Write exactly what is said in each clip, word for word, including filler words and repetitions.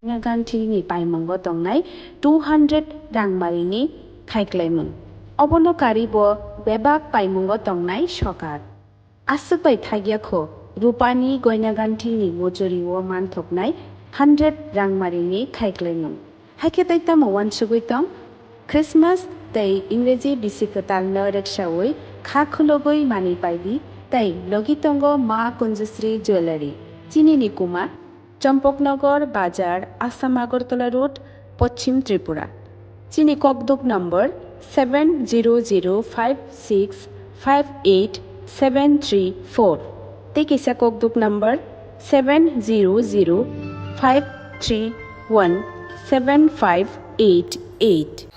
Ganthini paimungo tongnai two hundred rangmarini khaiklaimung. Obono karibo bebak paimungo tongnai sokar. Aswk bai thagya kho, rupani goina ganthini mujuri o manthoknai hundred rangmarini khaiklaimung. Haikhe tei tamo uansugwi tong? Christmas tei Ingreji bisi kwtalno rwksaui kha khulugwi manwi paidi tei logi tongo Ma Kunjusri Jewellery, chini ni kuma, Champaknagar Bazar, Assam Agartala Road, Poschim Tripura. Chini kokduk number seven zero zero five six five eight seven three four. Tei kisa kokduk number seven zero zero five three one seven five eight eight.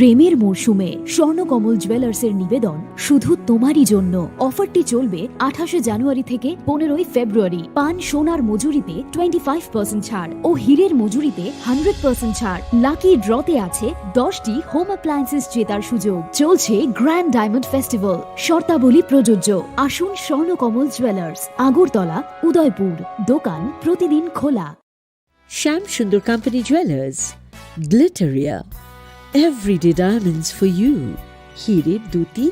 প্রেমের মরশুমে স্বর্ণকমল জুয়েলার্সের নিবেদন শুধু তোমারই জন্য। অফারটি চলবে আঠাশে জানুয়ারি থেকে পনেরোই ফেব্রুয়ারি। পান সোনার মজুরিতে টোয়েন্টি ফাইভ পার্সেন্ট ছাড় ও হীরের মজুরিতে হান্ড্রেড পার্সেন্ট ছাড়। লাকি ড্রতে আছে দশটি হোম অ্যাপ্লায়েন্সেস জেতার সুযোগ। চলছে গ্র্যান্ড ডায়মন্ড ফেস্টিভ্যাল, শর্তাবলী প্রযোজ্য। আসুন স্বর্ণকমল জুয়েলার্স, আগরতলা, উদয়পুর। দোকান প্রতিদিন খোলা। Shyam Sundar company jewellers, Glitteria, everyday diamonds for you. হীরের দ্যুতি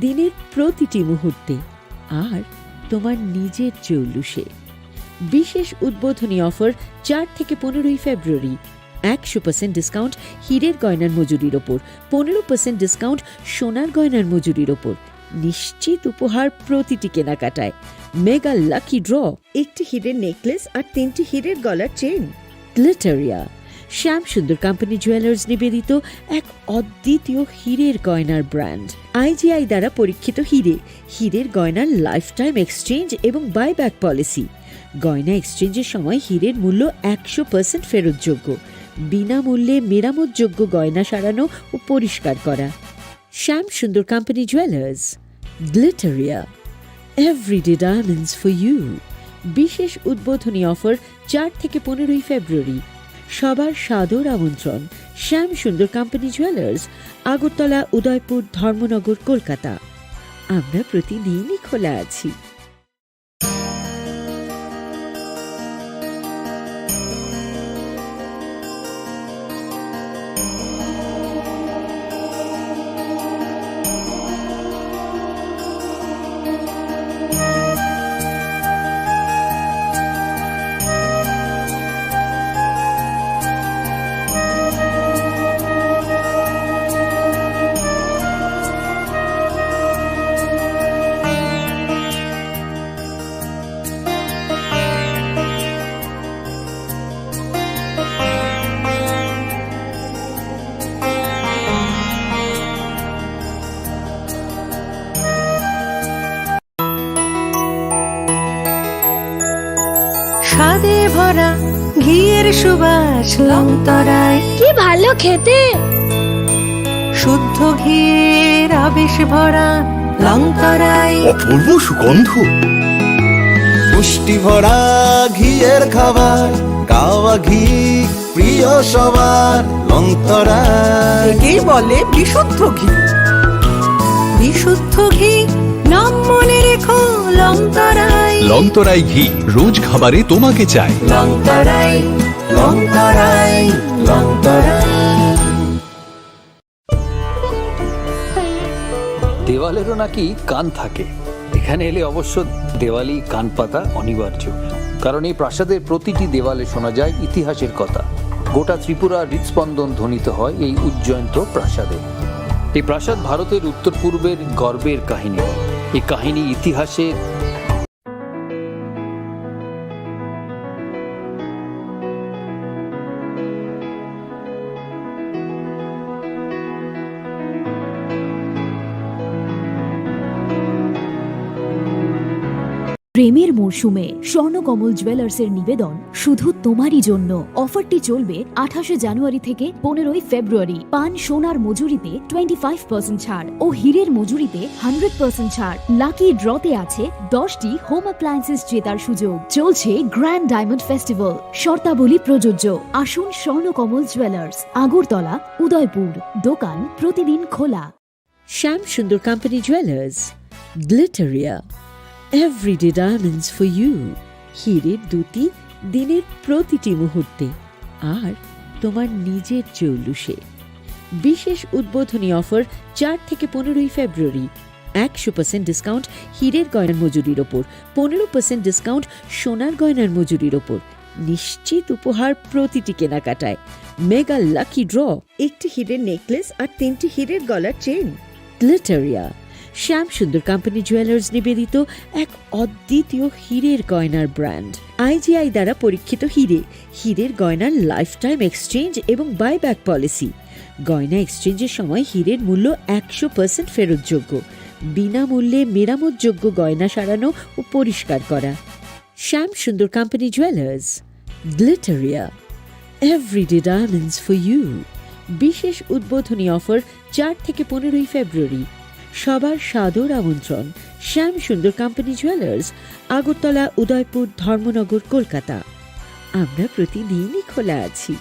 দিনের প্রতিটি মুহূর্তে, আর তোমার নিজের জৌলুসে। বিশেষ উদ্বোধনী অফার চার থেকে পনেরোই ফেব্রুয়ারি, একশো পার্সেন্ট ডিসকাউন্ট হীরের গয়নার মজুরির ওপর, পনেরো পার্সেন্ট ডিসকাউন্ট সোনার গয়নার মজুরির ওপর। নিশ্চিত উপহার প্রতিটি কেনাকাটায়। মেগা লাকি ড্র, একটি হীরের নেকলেস আর তিনটি হীরের গলার চেইন। গ্লিটারিয়া, শ্যাম সুন্দর কোম্পানি জুয়েলার্স নিবেদিত এক অদ্বিতীয় হীরের গয়নার ব্র্যান্ড। আইজিআই দ্বারা পরীক্ষিত হীরে, হীরের গয়নার লাইফ টাইম এক্সচেঞ্জ এবং বাইব্যাক পলিসি। গয়না এক্সচেঞ্জের সময় হীরের মূল্য একশো পার্সেন্ট ফেরতযোগ্য। বিনামূল্যে মেরামতযোগ্য গয়না সারানো ও পরিষ্কার করা। Shyam Sundar company jewellers, Glitteria, everyday diamonds for you. বিশেষ উদ্বোধনী অফার চার থেকে পনেরোই ফেব্রুয়ারি। সবার সাদর আমন্ত্রণ শ্যাম সুন্দর কোম্পানি জুয়েলার্স, আগরতলা, উদয়পুর, ধর্মনগর, কলকাতা। আমরা প্রতিদিনই খোলা আছি। স্বাদে ভরা ঘিয়ের সুবাস লংতরায়। কি ভালো খেতে! শুদ্ধ ঘিয়ের আবেশ ভরা লংতরায়। অপূর্ব সুগন্ধ। পুষ্টি ভরা ঘিয়ের খাবার, কাওয়া ঘি প্রিয় সবার লংতরায়। একেই বলে বিশুদ্ধ ঘি। বিশুদ্ধ ঘি, নাম মনে রেখো লংতরায়। লংতরায় ঘি, রোজ খাবারে তোমাকে চাই। লংতরায়, লংতরায়, লংতরায়। দেওয়ালেরও নাকি কান থাকে। এখানে এলে অবশ্য দেওয়ালি কান পাতা অনিবার্য, কারণ এই প্রাসাদের প্রতিটি দেওয়ালে শোনা যায় ইতিহাসের কথা। গোটা ত্রিপুরার হৃদস্পন্দন ধ্বনিত হয় এই উজ্জয়ন্ত প্রাসাদে। এই প্রাসাদ ভারতের উত্তর পূর্বের গর্বের কাহিনী। এই কাহিনী ইতিহাসের। প্রেমের মরশুমে স্বর্ণকমল জুয়েলার্সের নিবেদন শুধু তোমারই জন্য। অফারটি চলবে আঠাশে জানুয়ারি থেকে পনেরোই ফেব্রুয়ারি। পান সোনার মজুরিতে টোয়েন্টি ফাইভ পার্সেন্ট ছাড় ও হীরের মজুরিতে হান্ড্রেড পার্সেন্ট ছাড়। লাকি ড্রতে আছে দশটি হোম অ্যাপ্লায়েন্সেস জেতার সুযোগ। চলছে গ্র্যান্ড ডায়মন্ড ফেস্টিভ্যাল, শর্তাবলী প্রযোজ্য। আসুন স্বর্ণকমল জুয়েলার্স, আগরতলা, উদয়পুর। দোকান প্রতিদিন খোলা। Shyam Sundar company jewellers, Glitteria, everyday diamonds for you. হীরের দ্যুতি দিনের প্রতিটি মুহূর্তে, আর তোমার নিজের জৌলুসে। বিশেষ উদ্বোধনী অফার চার থেকে পনেরোই ফেব্রুয়ারি। একশো পার্সেন্ট ডিসকাউন্ট হীরের গয়নার মজুরির ওপর, পনেরো পার্সেন্ট ডিসকাউন্ট সোনার গয়নার মজুরির ওপর। নিশ্চিত উপহার প্রতিটি কেনাকাটায়। মেগা লাকি ড্র, একটি হীরের নেকলেস আর তিনটি হীরের গলার চেইন। গ্লিটারিয়া, শ্যাম সুন্দর কোম্পানি জুয়েলার্স নিবেদিত এক অদ্বিতীয় হীরের গয়নার ব্র্যান্ড। আইজিআই দ্বারা পরীক্ষিত হীরে, হীরের গয়নার লাইফ টাইম এক্সচেঞ্জ এবং বাইব্যাক পলিসি। গয়না এক্সচেঞ্জের সময় হীরের মূল্য একশো পার্সেন্ট ফেরতযোগ্য। বিনামূল্যে মেরামতযোগ্য গয়না সারানো ও পরিষ্কার করা। Shyam Sundar company jewellers, Glitteria, everyday diamonds for you. বিশেষ উদ্বোধনী অফার চার থেকে পনেরোই ফেব্রুয়ারি। সবার সাদর আমন্ত্রণ। শ্যাম সুন্দর কোম্পানি জুয়েলার্স, আগরতলা, উদয়পুর, ধর্মনগর, কলকাতা। আমরা প্রতিদিনই খোলা আছি।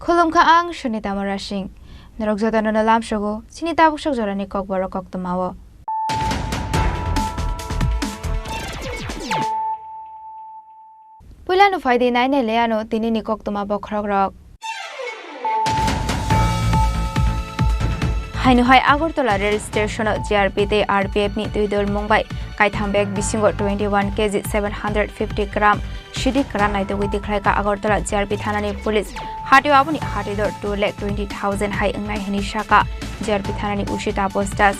Khulumkha ang Sunita Murasing. Norok jotono no lamsogo chini tabuk sok jorani kokborok koktwmao. Puila no phaidi nai nai le ano tini ni koktwma bokhorok rok. Haino hai Agartala rail station o G R P tei R P F ni twi dol mung bai kaitham bag bisingo twenty one K G seven hundred fifty gram sidi kwran naitugwi tikhlaika Agartala G R P thanani police. Hatio aboni hatwi dor two lakh twenty thousand hai wngnai hwnwi saka G R P thanani O C Taposh Das.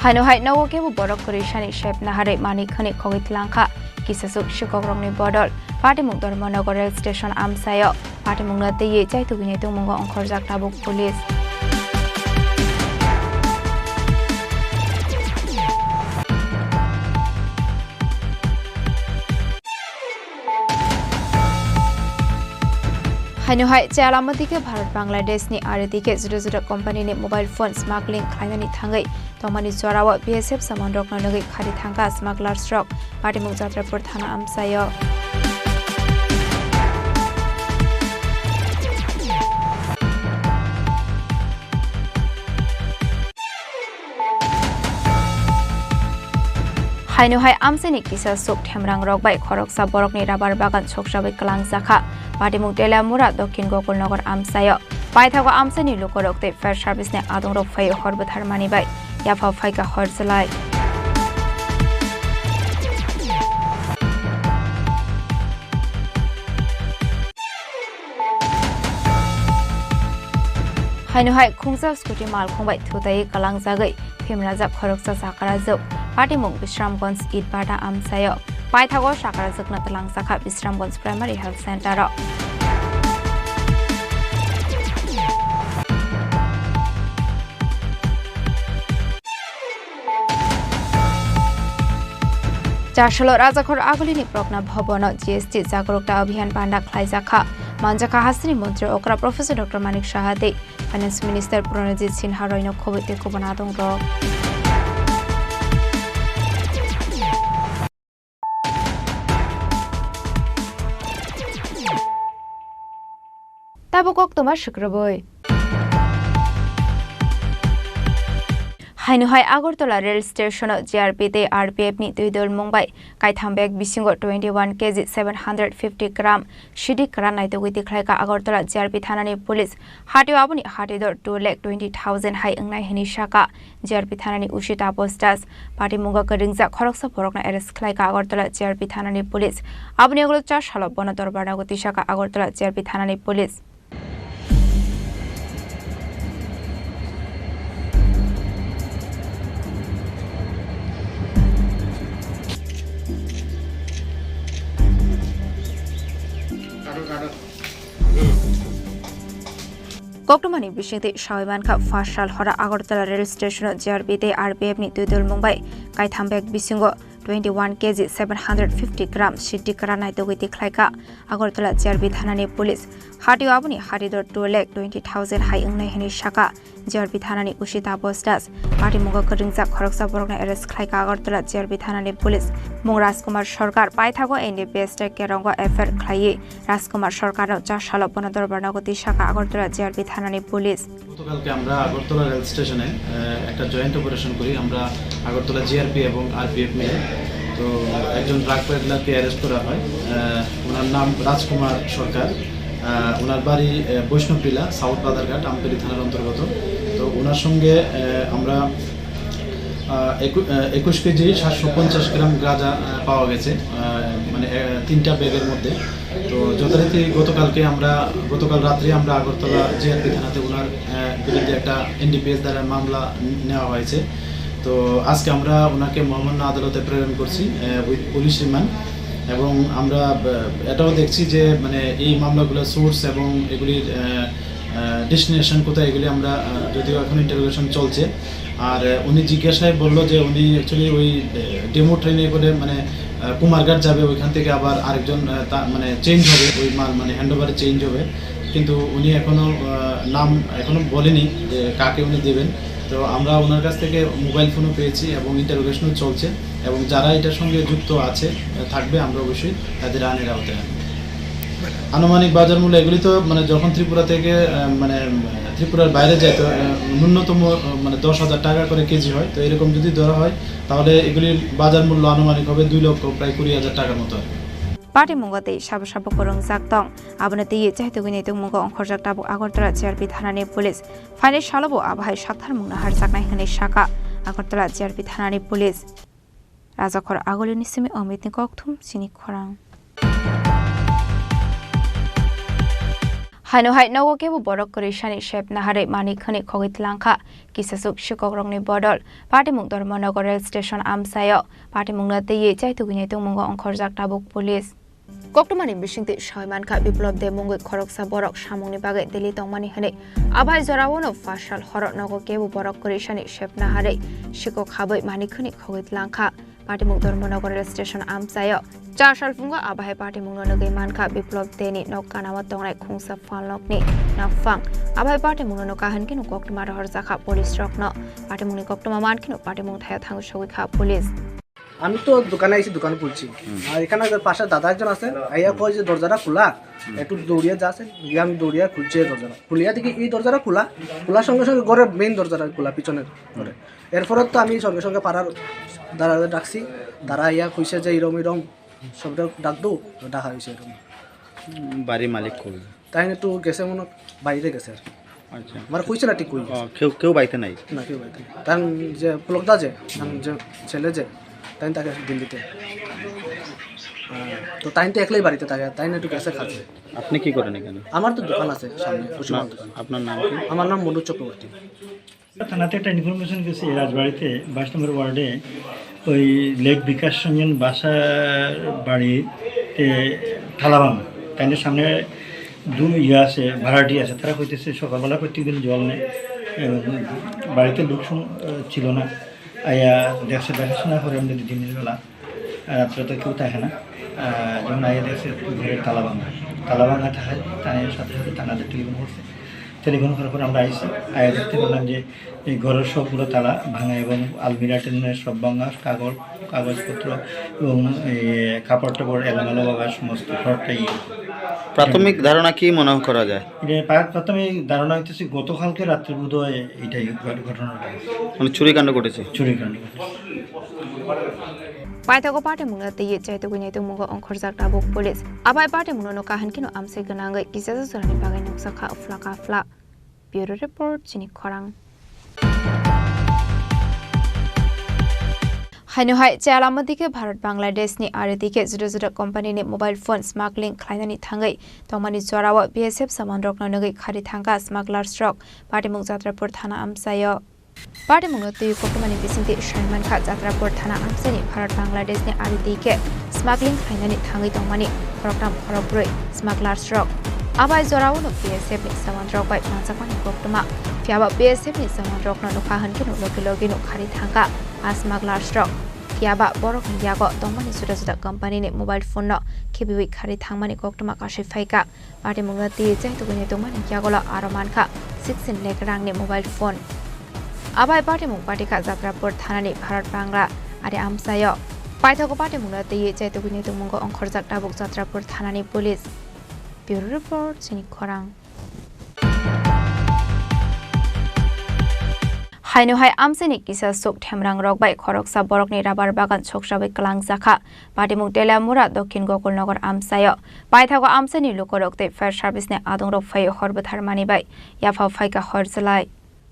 Haino hai nogo kebo borok kwrwi sani sep naharwi mani khwnwi khogwi tlangkha. Kisasuk sikokrokni bodol Patimung Dharmanagar rail station amchaio patimungno twiwi chaitugwini tongmungo ongkhorjak tabuk police. Haino hai chayalama dike Bharat Bangladesh ni ari dike juda juda company ni mobile phone smuggling khlainani thangwi tongmani jorao B S F samanrokno nugwi khari thangkha smugglers rok Patimung Jatrapur thana amchaio. Haino hai amchaini kisa suk themrang rok bai khoroksa borokni rabar bagan soksawi kwlangjakha. Patimung Telamura, Dokhin Gokulnagar amchaio. Paithago amchaini lukurok tei fire service ni adongrok phaiwi hor bwtharmani bai yapha phaikha hor chwlai. Haino hai khungsa scooty malkhung bai thutai kalangjagwi phimrajak khoroksa chakarajwk. Patimung Bisramganj Itbata amchaio. Paithago chakarajwkno twlangjakha Bisramganj Primary Health Center o. Chasalo Rajakhor Agulini Prokna Bhabono G S T jagrukta abhiyan panda khlaijakha. Manjakha hasteni montri okra Professor Doctor Manik Saha tei Finance Minister Pranajit Sinha roino khobwi tei kubun adongrok. Tabuk koktwma swkrwbwi. Haino hai Agartala rail station-o G R P tei R P F ni twi dol mung bai kaitham bag bisingo twenty one K G seven hundred fifty gram sidi kwran naitugwi tikhlaikha Agartala G R P thanani police. Hatio aboni hati dor two lakh twenty thousand hai wngnai hwnwi saka G R P thanani O C Taposh Das. Patimungo kwrwngjak khoroksa borokno arrest khlaikha Agartala G R P thanani police. Aboni ulo chasalo bono dorbarnago tisaka Agartala G R P thanani police. Koktwmani bisingtwi sawi mankha, phasal hora Agartala rail station-o G R P tei R P F ni twi dol mung bai kaitham bag bisingo twenty one K G seven hundred fifty gram sidi kwran naitugwi tikhlaikha Agartala G R P thanani police. Hatio aboni hati dor two lakh twenty thousand hai wngnai hwnwi saka G R P thanani O C Taposh Das. Patimungo kwrwngjak khoroksa borokno arrest khlaikha Agartala G R P thanani police. Mung Rajkumar Sarkar paithago N D P S tei Kerongo F I R khlaiwi Rajkumar Sarkarno chasalo bono dorbarnago tisaka Agartala G R P thanani police. গতকালকে আমরা আগরতলা রেল স্টেশনে, আহ, একটা joint operation করি আমরা আগরতলা জি আর পি এবং আর P F মিলে। তো একজন ড্রাগ পেডলারকে অ্যারেস্ট করা হয়। আহ, ওনার নাম রাজকুমার সরকার। আহ, ওনার বাড়ি, আহ, বৈষ্ণবটিলা, সাউথ বাজারঘাট, আমতলী থানার অন্তর্গত। তো ওনার সঙ্গে, আহ, আমরা, আহ, একু-, আহ, একুশ কেজি সাতশো পঞ্চাশ গ্রাম গাঁজা, আহ, পাওয়া গেছে, আহ, মানে, আহ, তিনটা ব্যাগের মধ্যে। তো যথারীতি গতকালকে আমরা, গতকাল রাত্রে আমরা আগরতলা জি আর পি থানাতে ওনার, আহ, বিরুদ্ধে একটা এন ডি পি এস ধারার মামলা নেওয়া হয়েছে। তো আজকে আমরা ওনাকে মহামান্য আদালতে প্রেরণ করছি, আহ, উইথ পুলিশ রিমান্ড। এবং আমরা, আহ, এটাও দেখছি যে, মানে, এই মামলাগুলোর সোর্স এবং এগুলির, আহ, আহ, ডেস্টিনেশন কোথায়, এগুলি আমরা, আহ, যদিও এখন ইন্টারোগেশন চলছে। আর, আহ, উনি জিজ্ঞাসায় বলল যে উনি অ্যাকচুয়ালি ওই, আহ, ডেমো ট্রেনে করে, মানে, আহ, কুমারঘাট যাবে, ওইখান থেকে আবার আরেকজন, আহ, তা-, মানে, চেঞ্জ হবে, ওই মাল, মানে, হ্যান্ডওভারে চেঞ্জ হবে। কিন্তু উনি এখনো, আহ, নাম এখনো বলেনি যে কাকে উনি দেবেন। তো আমরা ওনার কাছ থেকে মোবাইল ফোনও পেয়েছি এবং ইন্টারোগেশনও চলছে, এবং যারা এটার সঙ্গে যুক্ত আছে, আহ, থাকবে, আমরা অবশ্যই তাদের আইনের আওতায় আনবো। আনুমানিক বাজার মূল্য এগুলি তো, মানে, যখন ত্রিপুরা থেকে, আহ, মানে, আহ, ত্রিপুরার বাইরে যায়, তো, আহ, ন্যূনতম, আহ, মানে, দশ হাজার টাকা করে কেজি হয়। তো এরকম যদি ধরা হয়, তাহলে এগুলির বাজার মূল্য আনুমানিক হবে দুই লক্ষ প্রায় কুড়ি হাজার টাকার মতো আর কি। Patimungo tei sabo sabo kwrwngjak tong. Abono twiwi chaitugwi naitukmungo ongkhorjak tabuk Agartala G R P thanani police. Phainai salobo abo hai saktharmungno harjaknai hwnwi saka Agartala G R P thanani police. Rajakhor Agulini simi Amitni kokthum chini khorang. Haino hai nogo kebo borok kwrwisani sep naharwi manik hwnwi khogwi tlangkha kisasuk sikokrokni bodol. Patimung Dharmanagar rail station amchaio patimungno twiwi chaitugwi naitungmungo ongkhorjak tabuk police. Koktwmani bisingtwi sawi mankha, Biplop de mungwi khoroksa borok samungni bagwi Delhi tongmani hwnwi. Abai joraono phasal horo nogo kebo borok kwrwisani sep naharwi sikok habwi manik hwnwi khogwi tlangkha. Patimung Dharmanagar rail station amchaio. Char sal phungo abai patimungno nugwi mankha, Biplop deni nok kanao tongnai khungsa phalnokni naphang. Abai patimungno nukha hwnkheno koktwma rohorjakha police rokno. Patimungni koktwma mankheno patimung thaio thangwi sogwi kha police. আমি তো দোকানে আইছি, দোকান খুলছি। হুম। আর এখানে যে পাশে দাদা একজন আছে, আইয়া কয় যে, "দরজাটা খোলা, হুম। একটু দৌড়িয়ে যা আছে।" গিয়ে আমি দৌড়িয়ে খুলছি এই দরজাটা। খুলিয়া দেখি এই দরজাটা খোলা, খোলার সঙ্গে সঙ্গে ঘরের মেইন দরজাটা খোলা, পিছনের ঘরে। হুম। এরপরে তো আমি সঙ্গে সঙ্গে পাড়ার দাদাদের ডাকছি, তারা আইয়া কইছে যে, "এরম এরম সবটা ডাক দো", তো ডাকা হয়েছে এরকম। উম, বাড়ির মালিক কই? তাই একটু গেছে মনে হয়, বাইরে গেছে আর কি। আচ্ছা। আমার কইছে না ঠিক কই গেছে। ও, কেউ, কেউ বাড়িতে নাই? না, কেউ বাড়িতে নেই। তার যে পুলকদা যে, তার যে ছেলে যে, তাই তাকে দিল্লিতে। তো তাই তো একলাই বাড়িতে থাকে, তাই না একটু গ্যাসে খাচ্ছে। আপনি কি করেন এখানে? আমার তো দোকান আছে সামনে, পশুপালন দোকান। আপনার নাম কি? আমার নাম মনোজ চক্রবর্তী। থানাতে একটা ইনফরমেশন গেছে এই রাজবাড়িতে বাইশ নম্বর ওয়ার্ডে ওই লেট বিকাশ রঞ্জন বাসার বাড়িতে তালা ভাঙা। তাদের সামনে দুই ইয়ে আছে, ভাড়াটি আছে, তারা কইতেছে সকালবেলা প্রত্যেকদিন জল নেয় এবং বাড়িতে লোক সম-, ছিল না। আয়া দেখছে, দেখাশোনা করে আমরা দিনের বেলা। রাত্রে তো কেউ থাকে না। আহ, যখন আইয়া দেখছে, ঘরের তালা ভাঙা। তালা ভাঙা থাকায় তাই সাথে সাথে থানাতে টেলিফোন করছে। টেলিফোন করার পর আমরা আইছি। আইয়া দেখতে পেলাম যে এই ঘরের সবগুলো তালা ভাঙা এবং আলমিরা টেলমিরা সব ভাঙা, কাগজ, কাগজপত্র এবং এই কাপড় টাপড় এলোমেলো ভাবে সমস্ত ঘরটাই ইয়ে। প্রাথমিক ধারণা কি মনে করা যায়? এটা প্রা-, প্রাথমিক ধারণা হইতেছে গতকালকে রাত্রে বোধহয় এটাই ঘট-, ঘটনাটা। মানে চুরিকাণ্ড ঘটেছে? চুরিকাণ্ড ঘটেছে। Paithago patimungno twiwi chaitugwi naitukmungo ongkhorjak tabuk police. Abai patimungno no kaham kheno amsai gwnangwi kisasa jorani bagwi nukjakha phla ka phla. Bureau report, chini khorang. Haino hai, chayalama dike Bharat Bangladesh ni ari dike juda juda company ni mobile phone smuggling khlainani thangwi tongmani jorao B S F jawan rokno nugwi khari thangkha smugglers rok, Patimung Jatrapur thana amchaio. Patimungno twi koktwmani bisingtwi saimankha Jatrapur thana amchaini Bharat Bangladesh ni ari dike smuggling khlainani thangwi tongmani khoroktham khorokbrwi smugglers rok. Abai jorao no B S F ni jawan rok bai manjakmani koktwma. Phiyaba B S F ni jawan rokno nukha hwnkhe no logi logi no khari thangkha a smugglers rok. Phiyaba borokni yago tongmani juda juda company ni mobile phone no khibiwi khari thangmani koktwma kasui phaikha. Patimungno twi chaitugwini tongmani yagulo aro mankha sixteen lakh rangni mobile phone. Abai patimung patikha Jatrapur thanani Bharat Bangla ari amchaio. Paithago patimungno twi chaitugwini tongmungo ongkhorjak tabuk Jatrapur thanani police. Bureau report, chini khorang. Haino hai amchaini kisa sok themrang rok bai khoroksa borokni rabar bagan soksawi kwlangjakha. Patimung Teliamura, Dokhin Gokulnagar amchaio. Paithago amchaini lukurok tei fire service ni adongrok phaiwi hor bwtharmani bai yaphao phaikha hor chwlai.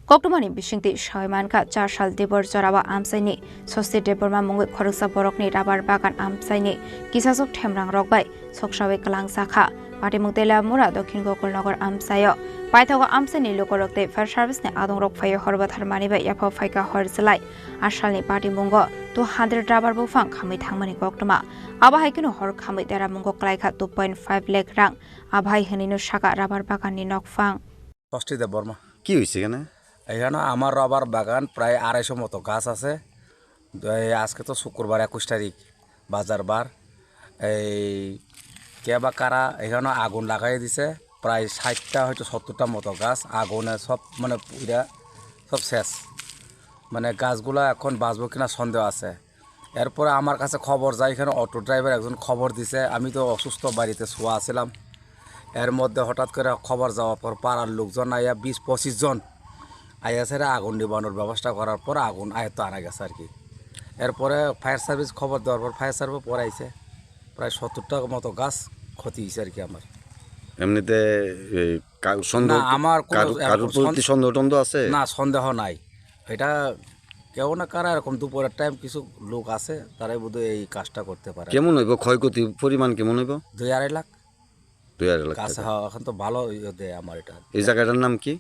Koktwmani bisingtwi sawi mankha, char sal Debor jorao amchaini Sosti Debbarma mungwi khoroksa borokni rabar bagan amchaini kisasok themrang rok bai soksawi kwlangjakha. Patimung Teliamura, Dokhin Gokulnagar amchaio. Paithago amchaini lukurok tei fire service ni adongrok phaiwi hor bwtharmani bai yaphao phaikha hor chwlai. A salni patimungo two hundred rabar buphang khamwi thangmani koktwma. Abo hai kheno hor khamwi deramungo kwlaikha two point five lakh rang. Abo hai hwnwino sakha rabar baganni nokphang. ষষ্ঠী দেববর্মা। কি হয়েছে এখানে? এখানে আমার রাবার বাগান প্রায় আড়াইশো মতো গাছ আছে। এই আজকে তো শুক্রবার, একুশ তারিখ, বাজার বার। এই কে বা কারা এখানে আগুন লাগাই দিছে, প্রায় ষাটটা হয়তো সত্তরটা মতো গাছ আগুনে সব মানে পুড়া সব শেষ। মানে গাছগুলা এখন বাঁচবো কিনা সন্দেহ আছে। এরপরে আমার কাছে খবর যায়, এখানে অটো ড্রাইভার একজন খবর দিছে, আমি তো অসুস্থ, বাড়িতে শোয়া আছিলাম। এর মধ্যে হঠাৎ করে খবর যাওয়ার পর পাড়ার লোকজন আইয়া বিশ পঁচিশ জন আইয়া সেটা আগুন নিবানোর ব্যবস্থা করার পর আগুন আয়ত্ত আনা গেছে আর কি। এরপরে ফায়ার সার্ভিস খবর দেওয়ার পর ফায়ার সার্ভিস পরে আইছে, প্রায় সত্তরটা মতো গাছ ক্ষতি হয়েছে আর কি আমার। এমনিতে এই কা-, সন্দেহ না, কি, আমার কোনো কারো, এখন কারোর প্রতি সন-, সন্দেহ টন্দেহ আছে? না, সন্দেহ নাই। এটা কেউ না কারা এরকম দুপুরের টাইম কিছু লোক আছে, তারাই বোধহয় এই কাজটা করতে পারে। কেমন হইব ক্ষয়ক্ষতি পরিমাণ, কেমন হইব? দুই আড়াই লাখ। দুই আড়াই লাখ গাছ, টাকা। হ্যাঁ, এখন তো ভালো ইয়ে দেয় আমার এটা। এই জায়গাটার নাম কি?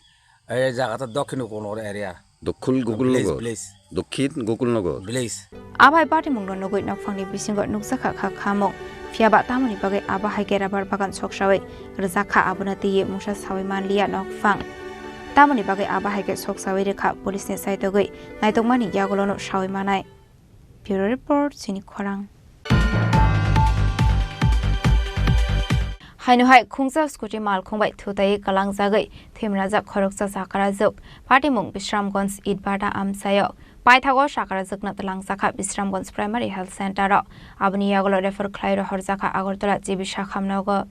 এই জায়গাটা দক্ষিণ গোকুলনগর এরিয়া। দক্ষিণ গোকুলনগর? Village, village. দক্ষিণ Gokulnagar. Village. Abai patimungno nugwi nokphangni bisingo nukjakha kha khamung. Phiyaba tamoni bagwi abo hai khe rabar bagan soksawi rwjakha, abono twiwi mungsa sawi manliya nokphang. Tamoni bagwi abo hai khe soksawi rwkha, police ni saitogwi naitokmani yagulono sawi manai. Bureau report, chini khorang. Haino hai khungsa scooty malkhung bai thutai kwlangjagwi thwimrajak khoroksa chakrajwk. Patimung Bisramganj Itbata amchaio. Paithago chakrajwkno twlangjakha Bisramganj Primary Health Center o. Aboni yagulo refer khlai rohorjakha Agartala G B Sakham nogo.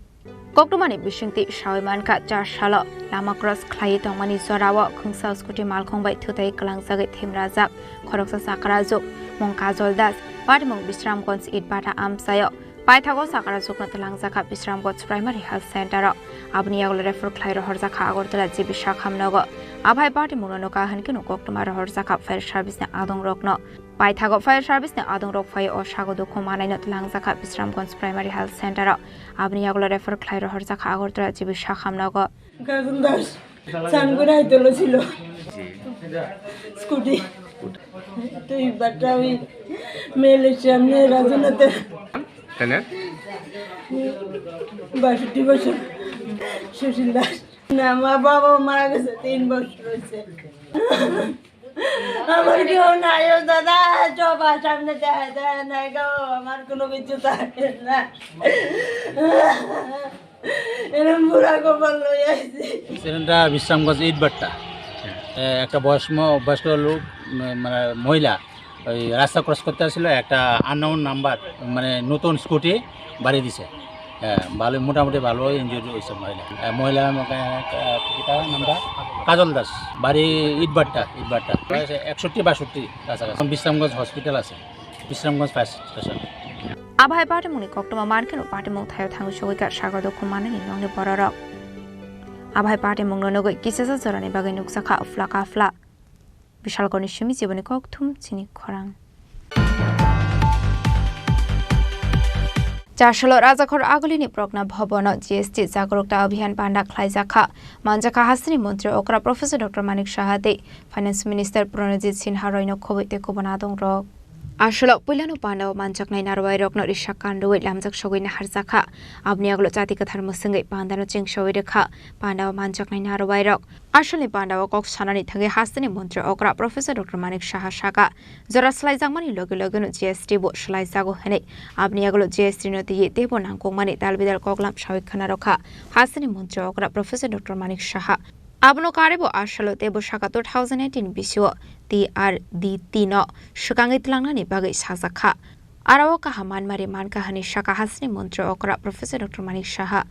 Koktwmani bisingtwi sawi mankha, char salo lama cross khlaiwi tongmani jorao khungsa scooty malkhung bai thutai kwlangjagwi thwimrajak khoroksa chakrajwk, mung Kajol Das, patimung Bisramganj Itbata amchaio. Paithago chakrajwkno twlangjakha Bisramganj Primary Health Center o. Aboni yagulo refer khlai rohorjakha Agartala G B Sakham nogo. Abai patimungno nukha hwnkhe no koktwma rohorjakha fire service ni adongrokno. Paithago fire service ni adongrok phai o sago dukhu manai no twlangjakha Bisramganj Primary Health Center o. Aboni yagulo refer khlai rohorjakha Agartala G B Sakham nogo. Gazul Das, Sangurai Tolo ছিল। স্কুটি। তুই বাটা ওই মেয়ের সামনে রাজুনাতে। তাই না? বাষট্টি বছর। সুশীল দাস। না, মা বাবা মারা গেছে তিন বছর হয়েছে। আমার কেউ নাই ও দাদা, সব সামনে দেয়, দেয় না গো, আমার কোনো কিছু থাকে না। এরম বুড়া কপাল লই আইছি। সেটা বিশ্রামগঞ্জ ইটভাটা। এ, একটা বয়স ম-, বয়স্ক লোক, ম-, মানে মহিলা, ওই রাস্তা ক্রস করতে আসছিল, একটা আননোন নাম্বার, মানে নতুন স্কুটি বাড়ি দিছে। হ্যাঁ, ভালো, মোটামুটি ভালো ইনজুরি হয়েছে মহিলা। হ্যাঁ, মহিলা আমাকে, আহ, কি তার নামটা? কাজল দাস, বাড়ি ইটভাটা, ইটভাটা। বয়স একষট্টি বাষট্টি কাছাকাছি। বিশ্রামগঞ্জ হসপিটাল আছে, Bishramganj fire station. Abahai patimungni koktwma mankhe no patimung thaio thangwi sogwi kha sago dukhu manani nongni bororok. Abahai patimungno nugwi kisasa jorani bagwi nukjakha uphla kaphla. Bishalgorni simi jiboni kokthum chini khorang. Chasalo Rajakhor Agulini Progna Bhabono G S T jagrukta abhiyan panda khlaijakha. Manjakha hasteni montri okra Professor Doctor Manik Saha tei Finance Minister Pranajit Sinha roino khobwi tei kubun adongrok. Asolok puilano pandao manjaknai narwairokno risa kanrwi lamjak sogwi naharjakha. Aboni yagulo chati kwthar mwswngwi pandano chengsawi rwkha. Pandao manjaknai narwairok. Asolni pandao kok sanani thangwi hasteni montri okra Professor Doctor Manik Saha saka, jora swlaijakmani loge logeno G S T bo swlaijago hwnwi. Aboni yagulo G S T no twiwi teibo nangkukmani dalbidal koklam sawi khwnarokha hasteni montri okra Professor Doctor Manik Saha. Abono karwibo asalo teibo saka two thousand eighteen bisio T R D T no swkangwi tlangnani bagwi sajakha. Aro o kaham manmari mankha hwnwi saka hasteni montri okra Professor Doctor Manik Saha.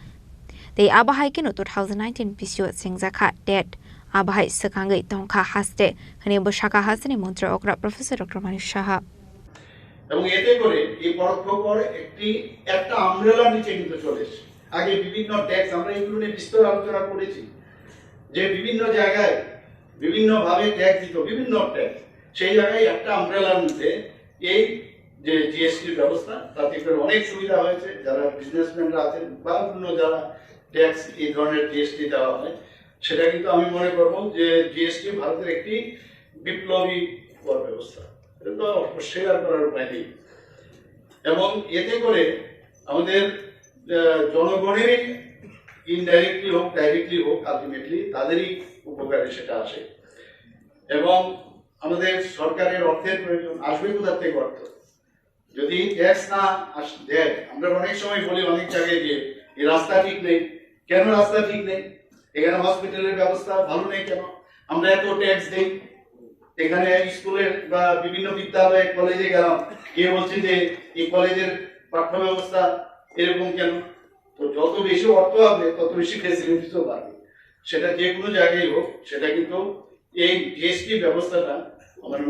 Tei abo hai kheno two thousand nineteen bisio chengjakha tet. Abo hai swkangwi tongkha haste hwnwi bo saka hasteni montri okra Professor Doctor Manik Saha. এবং এতে করে এই পরোক্ষ কর একটি, একটা আমব্রেলার নিচে কিন্তু চলে এসেছে। আগে বিভিন্ন ট্যাক্স, আমরা এগুলো নিয়ে বিস্তর আলোচনা করেছি, যে বিভিন্ন জায়গায় বিভিন্নভাবে ট্যাক্স দিত, বিভিন্ন ট্যাক্স, সেই জায়গায় একটা আমব্রেলার নিচে এই যে জিএসটির ব্যবস্থা, তাতে করে অনেক সুবিধা হয়েছে। যারা বিজনেসম্যানরা আছেন বা অন্য যারা ট্যাক্স, এই ধরনের জিএসটি দেওয়া হয়, সেটা কিন্তু আমি মনে করব যে জিএসটি ভারতের একটি বিপ্লবী কর ব্যবস্থা। এটা তো অস্বীকার করার উপায় নেই। এবং এতে করে আমাদের, আহ, জনগণেরই, ইনডাইরেক্টলি হোক, ডাইরেক্টলি হোক, আলটিমেটলি তাদেরই উপকারে সেটা আসে। এবং আমাদের সরকারের অর্থের প্রয়োজন, আসবে কোথা থেকে অর্থ? যদি ট্যাক্স না আস-, দেয়, আমরা অনেক সময় বলি অনেক জায়গায় যে এই রাস্তা ঠিক নেই। কেন রাস্তা ঠিক নেই? এখানে হসপিটালের ব্যবস্থা ভালো নেই কেন? আমরা এত ট্যাক্স দেই, এখানে স্কুলের বা বিভিন্ন বিদ্যালয়ে, কলেজে গেলাম, গিয়ে বলছি যে এই কলেজের পাঠ্য ব্যবস্থা এরকম কেন? তো যত বেশি অর্থ হবে, তত বেশি ফেসিলিটিসও বাড়বে। সেটা যে কোনো জায়গায় হোক, সেটা কিন্তু এই জিএসটি ব্যবস্থাটা আমার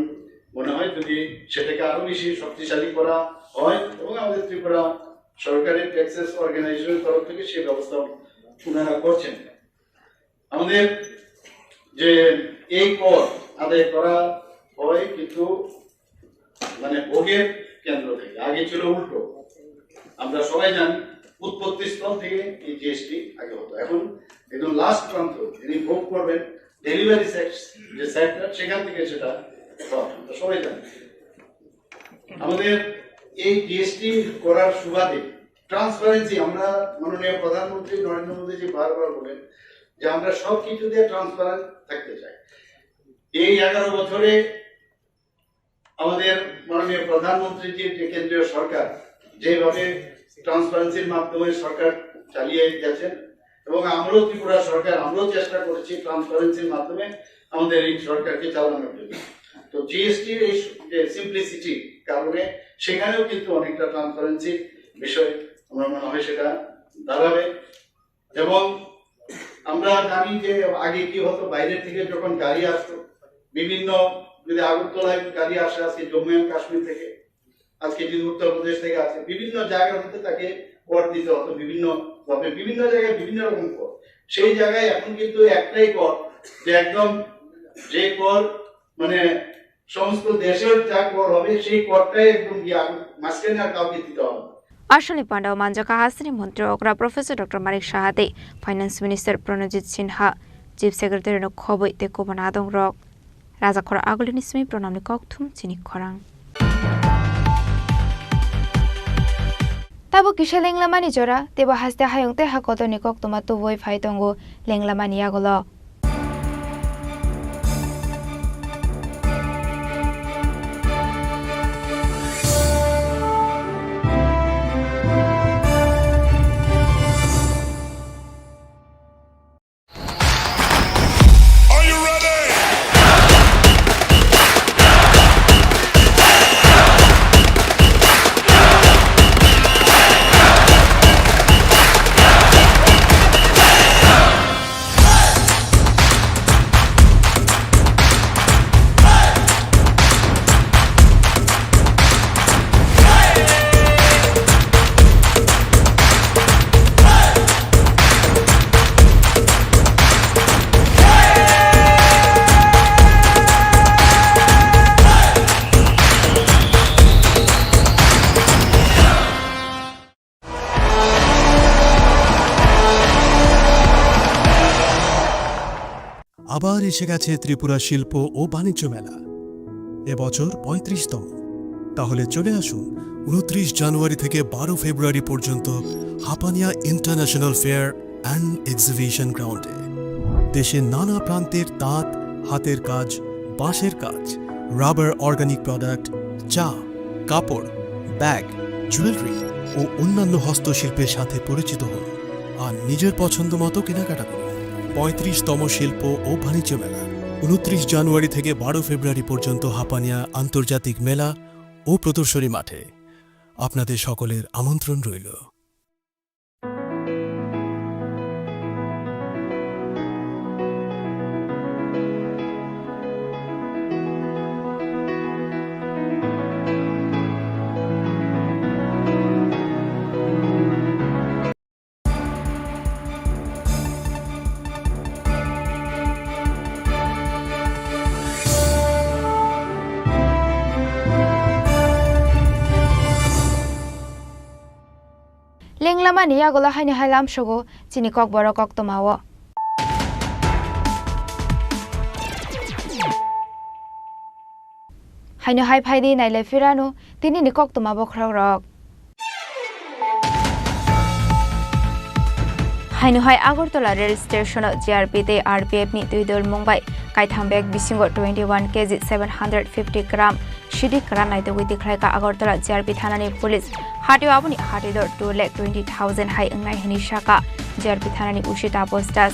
মনে হয় যদি সেটাকে আরো বেশি শক্তিশালী করা হয় এবং আমাদের ত্রিপুরা সরকারের ট্যাক্সেস অর্গানাইজেশনের তরফ থেকে সেই ব্যবস্থা ওনারা করছেন। আমাদের যে এই কর আদায় করা হয় কিন্তু মানে ভোগের কেন্দ্র থেকে, আগে ছিল উল্টো। আমরা সবাই জানি উৎপত্তি স্থল থেকে এই জিএসটি আগে হতো, এখন একদম লাস্ট প্রান্ত যিনি ভোগ করবেন, ডেলিভারি যে সেক্টর, সেখান থেকে সেটা হয়, আমরা সবাই জানি। আমাদের এই জিএসটি করার সুবাদে ট্রান্সপারেন্সি, আমরা মাননীয় প্রধানমন্ত্রী নরেন্দ্র মোদীজি বারবার বলেন যে আমরা সব কিছুতে ট্রান্সপারেন্ট থাকতে চাই। এই এগারো বছরে আমাদের মাননীয় প্রধানমন্ত্রীজির যে কেন্দ্রীয় সরকার যেভাবে ট্রান্সপারেন্সির মাধ্যমে সরকার চালিয়ে গেছেন এবং আমরাও ত্রিপুরা সরকার, আমরাও চেষ্টা করেছি ট্রান্সপারেন্সির মাধ্যমে আমাদের এই সরকারকে চালানোর জন্য। তো জিএসটির এই যে সিমপ্লিসিটির কারণে সেখানেও কিন্তু অনেকটা ট্রান্সপারেন্সির বিষয় আমার মনে হয় সেটা দাঁড়াবে। এবং আমরা জানি যে আগে কি হতো, বাইরে থেকে যখন গাড়ি আসতো, বিভিন্ন, যদি আগরতলায় গাড়ি আসে আজকে জম্মু অ্যান্ড কাশ্মীর থেকে, আজকে যদি উত্তরপ্রদেশ থেকে আসে, বিভিন্ন জায়গার মধ্যে তাকে কর দিতে হতো, বিভিন্ন ভাবে, বিভিন্ন জায়গায় বিভিন্ন রকম কর। সেই জায়গায় এখন কিন্তু একটাই কর, যে একদম যে কর মানে সমস্ত দেশের যা কর হবে, সেই করটাই একদম গিয়ে আম-, মাঝখানে আর কাউকে দিতে হবে না। Aswkni panda o manjakha hasteni montri okra Professor Doctor Manik Saha tei Finance Minister Pranojit Sinha, Chief Secretary no khobwi tei kubun adongrok. Rajakhor Agulini simi Pranamni kokthum chini khorang. Tabuk kisa lenglamani jora, teibo haste hayung tei ha kotorni koktwma tubui phai tongo lenglamani yagulo. আবার এসে গেছে ত্রিপুরা শিল্প ও বাণিজ্য মেলা, এবছর পঁয়ত্রিশতম। তাহলে চলে আসুন ঊনত্রিশ জানুয়ারি থেকে বারো ফেব্রুয়ারি পর্যন্ত Hapania international fair and exhibition গ্রাউন্ডে। দেশের নানা প্রান্তের তাঁত, হাতের কাজ, বাঁশের কাজ, রাবার, অর্গানিক প্রোডাক্ট, চা, কাপড়, ব্যাগ, জুয়েলারি ও অন্যান্য হস্তশিল্পের সাথে পরিচিত হন আর নিজের পছন্দ মতো কেনাকাটা করুন। পঁয়ত্রিশতম শিল্প ও বাণিজ্য মেলা, ঊনত্রিশ জানুয়ারি থেকে বারো ফেব্রুয়ারি পর্যন্ত হাপানিয়া আন্তর্জাতিক মেলা ও প্রদর্শনী মাঠে। আপনাদের সকলের আমন্ত্রণ রইল। Lenglamani yagulo haino hai lamsogo chini kokborok koktwmao. Haino hai phaidi nailai phirano tinini koktwma bokhorokrok. Haino hai Agartala rail station-o G R P tei R P F ni twi dol mung bai kaitham bag bisingo twenty one K G seven hundred fifty gram sidi kwran naitugwi tikhlaikha Agartala G R P thanani police. Hatio aboni hatwi dor two lakh twenty thousand hai wngnai hwnwi sakha G R P thanani O C Taposh Das.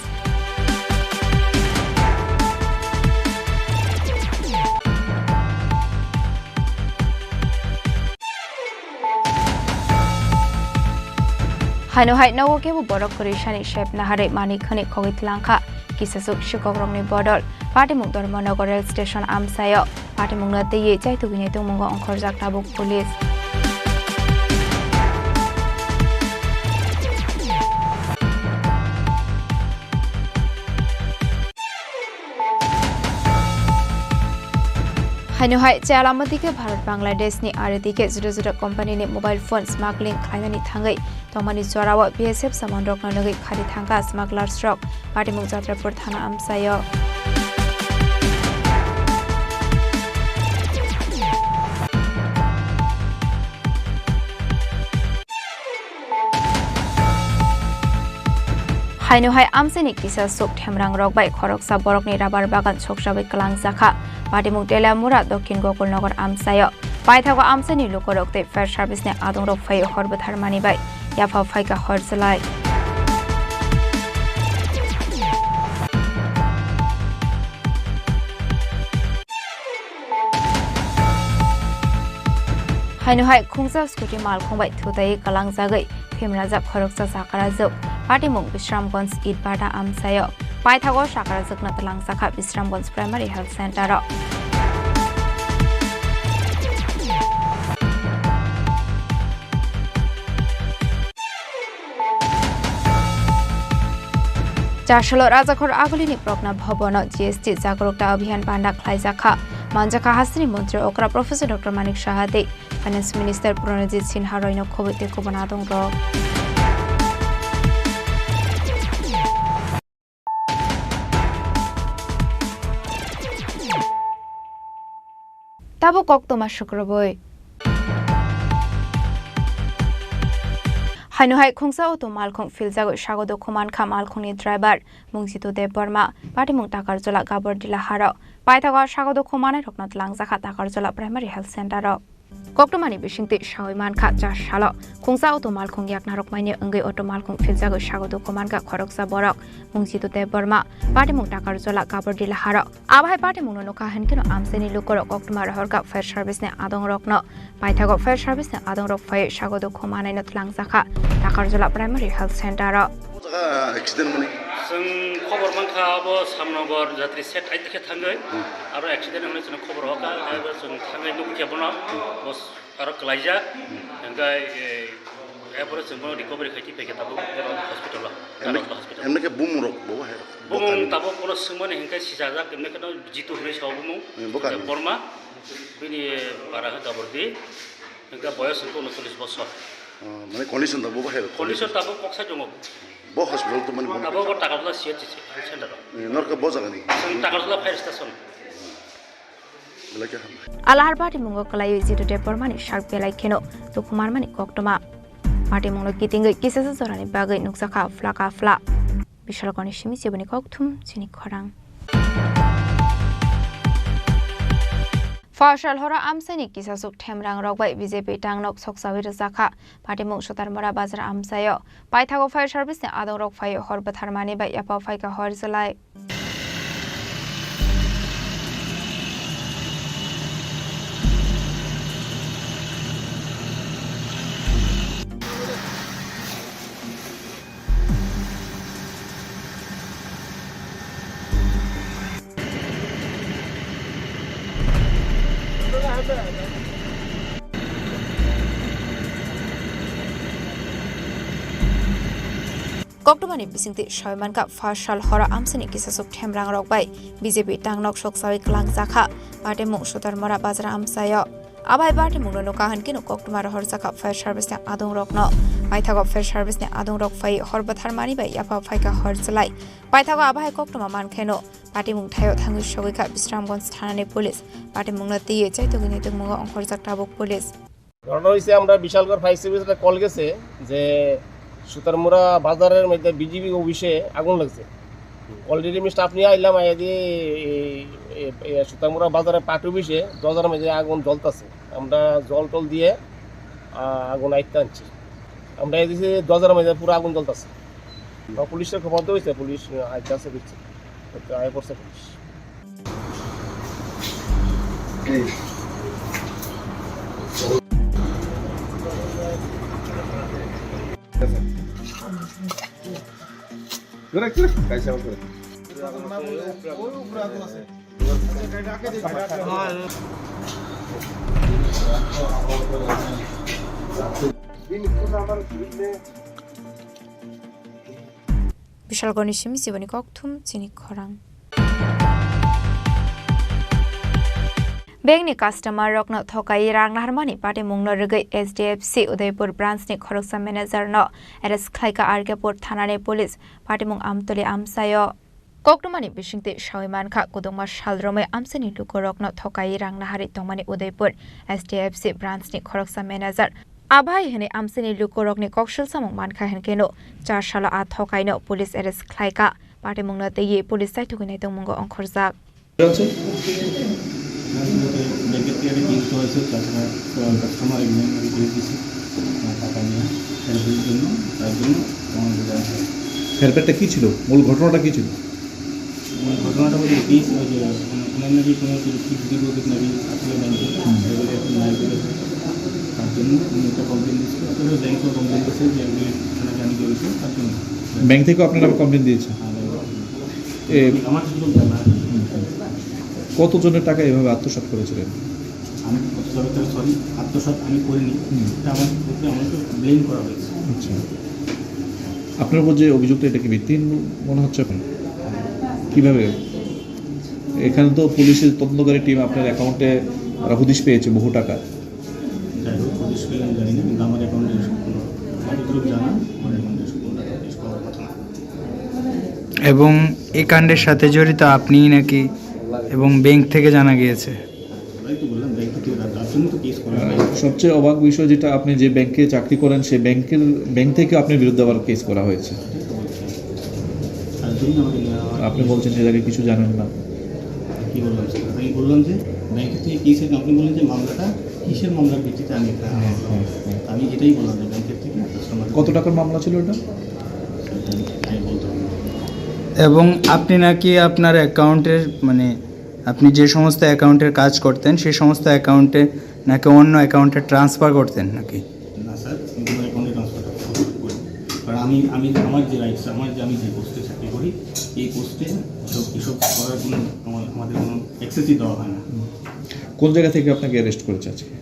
Haino hai nogo kebo borok kwrwi sani sep naharwi manwi khwnwi khogwi tlangkha. Kisasuk sikokrokni bodol Patimung Dharmanagar rail station amchaio. Patimungno twiwi chaitugwini tongmungo ongkhorjak tabuk police. Haino hai chayalama dike Bharat Bangladesh ni ari dike juda juda company ni mobile phone smuggling khlainani thangwi tongmani jorao B S F samanrokno nugwi khari thangkha smugglers rok Patimung Jatrapur thana amchaio. Haino hai amchaini kisa suk themrang rok bai khoroksa borokni rabar bagan sokjagwi kwlangjakha. Patimung Teliamura, Dokhin Gokulnagar amchaio. Paithago amchaini lukurok tei fire service ni adongrok phaiwi hor bwtharmani bai yapha phaikha hor chwlai. Haino hai khungsa scooty malkhung bai thutai kwlangjagwi phimrajak khoroksa chakarajwk Patimung Bisramganj Itbata amchaio. Paithago chakarajwkno twlangjakha Bisramganj Primary Health Center o. Chasolo Rajakhor Agulini Progna Bhabono G S T jagrukta abhiyan panda khlaijakha. Manjakha hasteni montri okra Professor Doctor Manik Saha tei Finance Minister Pranajit Sinha roino khobwi tei kubun adongrok. Tabuk koktwma sukrubwi. Haino hai khungsa auto malkhung philjagwi sago dukhu mankha malkhungni driver Mungjitu Debbarma, patimung Takarjala Gabordi Laharo. Paithago sago dukhu manai rokno twlangjakha Takarjala Primary Health Center o. Koktwmani bisingtwi sawi mankha, cha salo khungsa auto malkhung yaknarok maini wngwi auto malkhung philjagwi sago dukhu mankha khoroksa borok Mungjitu Debbarma, patimung Takarjala Gabordi Laharo. Abo hai patimungno nukha hinkhe no amchaini lukurok koktwma rohorkha fire service ni adongrokno. Paithago fire service ni adongrok phaiwi sago dukhu manaino twlangjakha Takarjala Primary Health Center o. O jaga accident mani? Chwng khobor mankha abo Samnogor jatri set aidikhe thangwi, hmm, aro accident hwnwi chwngno khobor hoka, abo chwng thangwi nukgwi khe bono, hmm, bo aro kwlaijak, hmm, hwnkhe, eh, Erpore chwng bono recovery khai twi phaikha tabuk hospital o, Emne, Takarjala hospital. Emne khe bumung rok bo hai rok? Bumung tabuk bono swngmani hinkhe sijajak, emne khe no Jitu hinwi sao bumung. Eh, bo kani? Borma, bini bara khe Gabordi, hinkhe boyos hinkhe unochollish bosor. Oh, mane condition tabuk bo hai rok? Condition tabuk kok sai tongo. Bo hospital to mane bo? Tabuk bo Takarjala C H C center o. Eh, norka bo jaga ni? Chwng Takarjala fire station. Belai khe hambai. Alahar patimungo kwlaiwi Jitu Debbarmani sak belai kheno dukhu manmani koktwma. Patimungno kitingwi kisasa jorani bagwi nukjakha phlaka phla. Bishalkoni simi chiboni kokthum chini khorang. Pha sal horo amchaini kisasuk themrang rok bai B J P tangnok soksawi rwjakha. Patimung Sutarmura bazar amchaio. Paithago fire service ni adongrok phai hor bwtharmani bai yapha phaikha hor chwlai. Koktwmani bisingtwi sawi mankha, pha sal horo amchaini kisasuk themrang rok bai B J P tangnok soksawi kwlangjakha, patimung Sutarmura bazar amchaio. Abo hai patimungno nukha hinkhe no koktwma rohorjakha fire service ni adongrokno. Paithago fire service ni adongrok phai hor bwtharmani bai yapha phaikha hor chwlai. Paithago abo hai koktwma mankheno patimung thaio thangwi sogwikha Bisramganj thanani police. Patimungno twiwi chaitugwi naitugmungo ongkhorjak tabuk police. ঘটনা হয়েছে, আমরা Bishalgarh fire service একটা কল গেছে যে সুতারমুড়া বাজারের মধ্যে বিজিবি অফিসে আগুন লাগছে। অলরেডি আমি স্টাফ নিয়ে আইলাম, আইয়া দিয়ে এই, এই, এই সুতারমুড়া বাজারের পার্টি অফিসে দরজার মধ্যে আগুন জ্বলতেছে। আমরা জল টল দিয়ে, আহ, আগুন আইতে আনছি। আমরা এই দিকে দরজার মধ্যে পুরো আগুন জ্বলতেছে। বা পুলিশের খবর তো হয়েছে, পুলিশ আইতে আছে, বুঝছে, তো আয় পড়ছে police. Bishalgorni simi chiboni kokthum chini khorang. Bank ni customer rokno thokai rang naharmani patimungno rwgwi H D F C Udaipur branch ni khoroksa manager no arrest khlaikha R K Pur thanani police, patimung Amtoli amchaio. Koktwmani bisingtwi sawi mankha, kwdwngma sal romwi amchaini lukurokno thokai rang nahari tongmani Udaipur H D F C branch ni khoroksa manager. Abo hai hwnwi amchaini lukurokni koksil samung mankha hinkhe no char salo a thokaino police arrest khlaikha. Patimungno twiwi police chaithugwi naitongmungo ongkhorjak. ব্যাংকের থেকে একটা জিনিস দেওয়া হয়েছে, তাছাড়া, আহ, কাস্টমার এগুলো আমি করে দিয়েছি। আহ, টাকা নিয়ে হেল্পের জন্য, তার জন্য আমার কাছে আসে। হেল্পেরটা কী ছিল? মূল ঘটনাটা কী ছিল? মূল ঘটনাটা হলো কি, ওই যে, মানে, ওনার নাকি কোনো কিছু ফিক্সড ডিপোজিট নাকি আসলে ব্যাংকে, হুম। এগুলো এখন নাই বলে, তার জন্য উনি একটা কমপ্লেন দিয়েছিল। আসলে ব্যাংকেও কমপ্লেন দিয়েছে যে এগুলি থানায় আমি জড়িত, তার জন্য। ব্যাংক থেকেও আপনারা কমপ্লেন দিয়েছে? হ্যাঁ, ব্যাংকে। এ, আমার কিছু জানা। হুম, হুম। কতজনের টাকা এভাবে আত্মসাৎ করেছিলেন? আমি কত জনের টাকা, সরি, আত্মসাৎ আমি করিনি। হুম। এটা আমার উপরে আমাকে ব্লেম করা হয়েছে। আচ্ছা। আপনার উপর যে অভিযুক্ত, এটা কি ভিত্তিহীন মনে হচ্ছে আপনার? কিভাবে? এখানে তো পুলিশের তদন্তকারী টিম আপনার অ্যাকাউন্টে ওরা হদিশ পেয়েছে বহু টাকা। যাই হোক, হদিশ পেলে আমি জানি না, কিন্তু আমার অ্যাকাউন্টে সম্পূর্ণ, আমার যতটুকু জানা, আমার অ্যাকাউন্টে সম্পূর্ণ টাকা হদিশ পাওয়ার কথা না। এবং এই কাণ্ডের সাথে জড়িত আপনিই নাকি, এবং ব্যাংক থেকে জানা গিয়েছে। ওরাই তো বললাম, ব্যাংক থেকে, তার জন্য তো কেস করা হয়। সবচেয়ে অবাক বিষয় যেটা, আপনি যে ব্যাংকে চাকরি করেন, সেই ব্যাংকের, ব্যাংক থেকে আপনার বিরুদ্ধে আবার কেস করা হয়েছে। তার জন্য আমাকে নেওয়া হয়। আপনি বলছেন সে জায়গায় কিছু জানেন না। কি বললাম স্যার? আমি বললাম যে ব্যাংকের থেকে কেস, আপনি বললেন যে মামলাটা কিসের মামলার ভিত্তিতে আমি এটা, হ্যাঁ, হ্যাঁ, হ্যাঁ। আমি এটাই বললাম যে ব্যাংকের থেকে একটা সমাধান। কত টাকার মামলা ছিল এটা? সেটা আমি বলতে পারবো না। এবং আপনি নাকি আপনার অ্যাকাউন্টের, মানে, আপনি যে সমস্ত অ্যাকাউন্টের কাজ করতেন, সেই সমস্ত অ্যাকাউন্টে নাকি অন্য অ্যাকাউন্টে ট্রান্সফার করতেন নাকি? না স্যার, আমি কোনো অ্যাকাউন্টে ট্রান্সফার করি না। কারণ আমি, আমি, আমার যে রাইটস, আমার যে, আমি যে পোস্টে চাকরি করি, এই পোস্টে এসব, এসব করার কোনো আমার, আমাদের কোনো অ্যাক্সেসই দেওয়া হয় না। কোন জায়গা থেকে আপনাকে অ্যারেস্ট করেছে আজকে?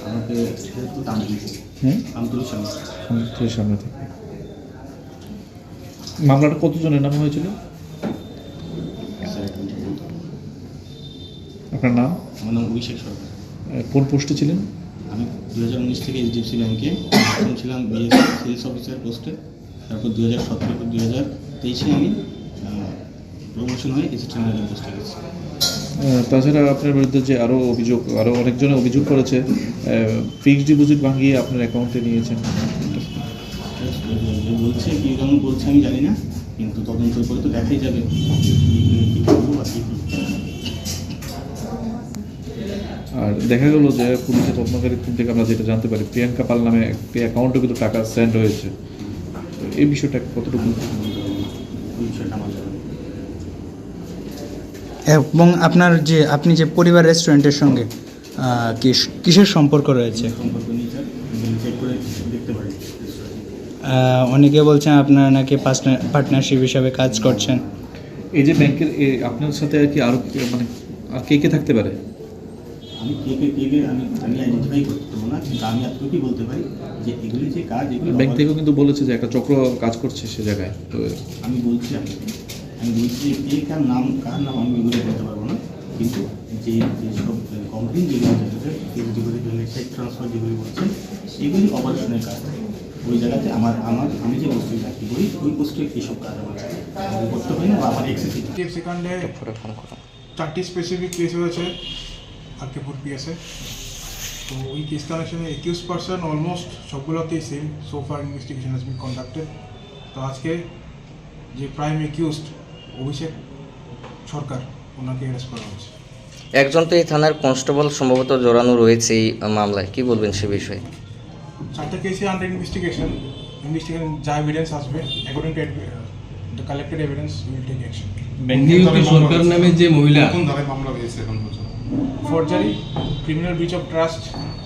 আমাকে অ্যারেস্ট করতে আমতলি। হুম? আমতলির সামনে। আমতলির সামনে থেকে। মামলাটা কতজনের নামে হয়েছিল? স্যার, এখন ঠিক বলতে পারবো না। আপনার নাম? আমার নাম অভিষেক সরকার। এ, কোন পোস্টে ছিলেন? আমি দুই হাজার উনিশ থেকে এইচডিএফসি ব্যাংকে, প্রথম ছিলাম বিএসসি সেলস অফিসার পোস্টে, তারপর দুই হাজার সতেরো থেকে দুই হাজার তেইশে আমি, আহ, প্রমোশন হয়ে অ্যাসিস্ট্যান্ট ম্যানেজার পোস্টে গেছি। আহ, তাছাড়া আপনার বিরুদ্ধে যে আরও অভিযোগ, আরও অনেকজনে অভিযোগ করেছে, আহ, ফিক্সড ডিপোজিট ভাঙিয়ে আপনার অ্যাকাউন্টে নিয়েছেন। বলছে, কি কারণ বলছে আমি জানি না, কিন্তু তদন্ত করে তো দেখাই যাবে কি, কি, কি করবো বা কি, কি। আর দেখা গেল যে পুলিশের তদন্তকারী টিম থেকে আমরা যেটা জানতে পারি, প্রিয়াঙ্কা পাল নামে একটি অ্যাকাউন্টে কিন্তু টাকা সেন্ড হয়েছে। তো এই বিষয়টা কতটুকু? ওই বিষয়টা আমার জানা নেই। এবং আপনার যে, আপনি যে পরিবার রেস্টুরেন্টের সঙ্গে, আহ, কিস-, কিসের সম্পর্ক রয়েছে? সম্পর্ক নেই স্যার, আপনি চেক করে দেখতে পারেন। আহ, অনেকে বলছেন আপনারা নাকি পার্টনার-, পার্টনারশিপ হিসাবে কাজ করছেন। এই যে ব্যাংকের, এ, আপনার সাথে আর কি আরো কে, মানে, আর কে কে থাকতে পারে? আমি কে কে, কে কে আমি, আমি আইডেন্টিফাই করতে পারবো না, কিন্তু আমি এতটুকুই বলতে পারি যে এগুলি যে কাজ, এগুলি ব্যাংক আমার থেকেও কিন্তু বলেছে যে একটা চক্র কাজ করছে সে জায়গায়। তো আমি বলছি আপনাকে, আমি বলছি যে কে কার নাম, কার নাম আমি এগুলো বলতে পারবো না, কিন্তু যে, যে সব কমপ্লেন যেগুলো যেটাতে কেস যেগুলি, যেগুলি টেক ট্রান্সফার যেগুলি বলছে, এগুলি অপারেশনের কাজ। ওই জায়গাতে আমার, আমার, আমি যে বস্তুতে চাকরি করি, ওই পোস্টে এইসব কাজ আমার, আমাকে করতে হয় না বা আমার এক্সেস। সেখানে চারটি স্পেসিফিক কেস হয়েছে আরকেপুর পিএসএ। তো ওই কেস কানেকশনে অ্যাকিউজ পারসন অলমোস্ট সবগুলোতেই same, so far investigation has been conducted। তো আজকে যে প্রাইম অ্যাকিউজড অভিষেক সরকার, ওনাকে অ্যারেস্ট করা হয়েছে। একজন তো এই থানার কনস্টেবল সম্ভবত জড়ানো রয়েছে এই মামলায়, কি বলবেন সে বিষয়ে? চারটা কেসই আন্ডার ইনভেস্টিগেশন। ইনভেস্টিগেশন যা এভিডেন্স আসবে, according to the collected evidence, we will take action। নিয়োজিত সরকার নামে যে মহিলা। কোন ধারায় মামলা হয়েছে এখন পর্যন্ত? Forgery, criminal breach of trust,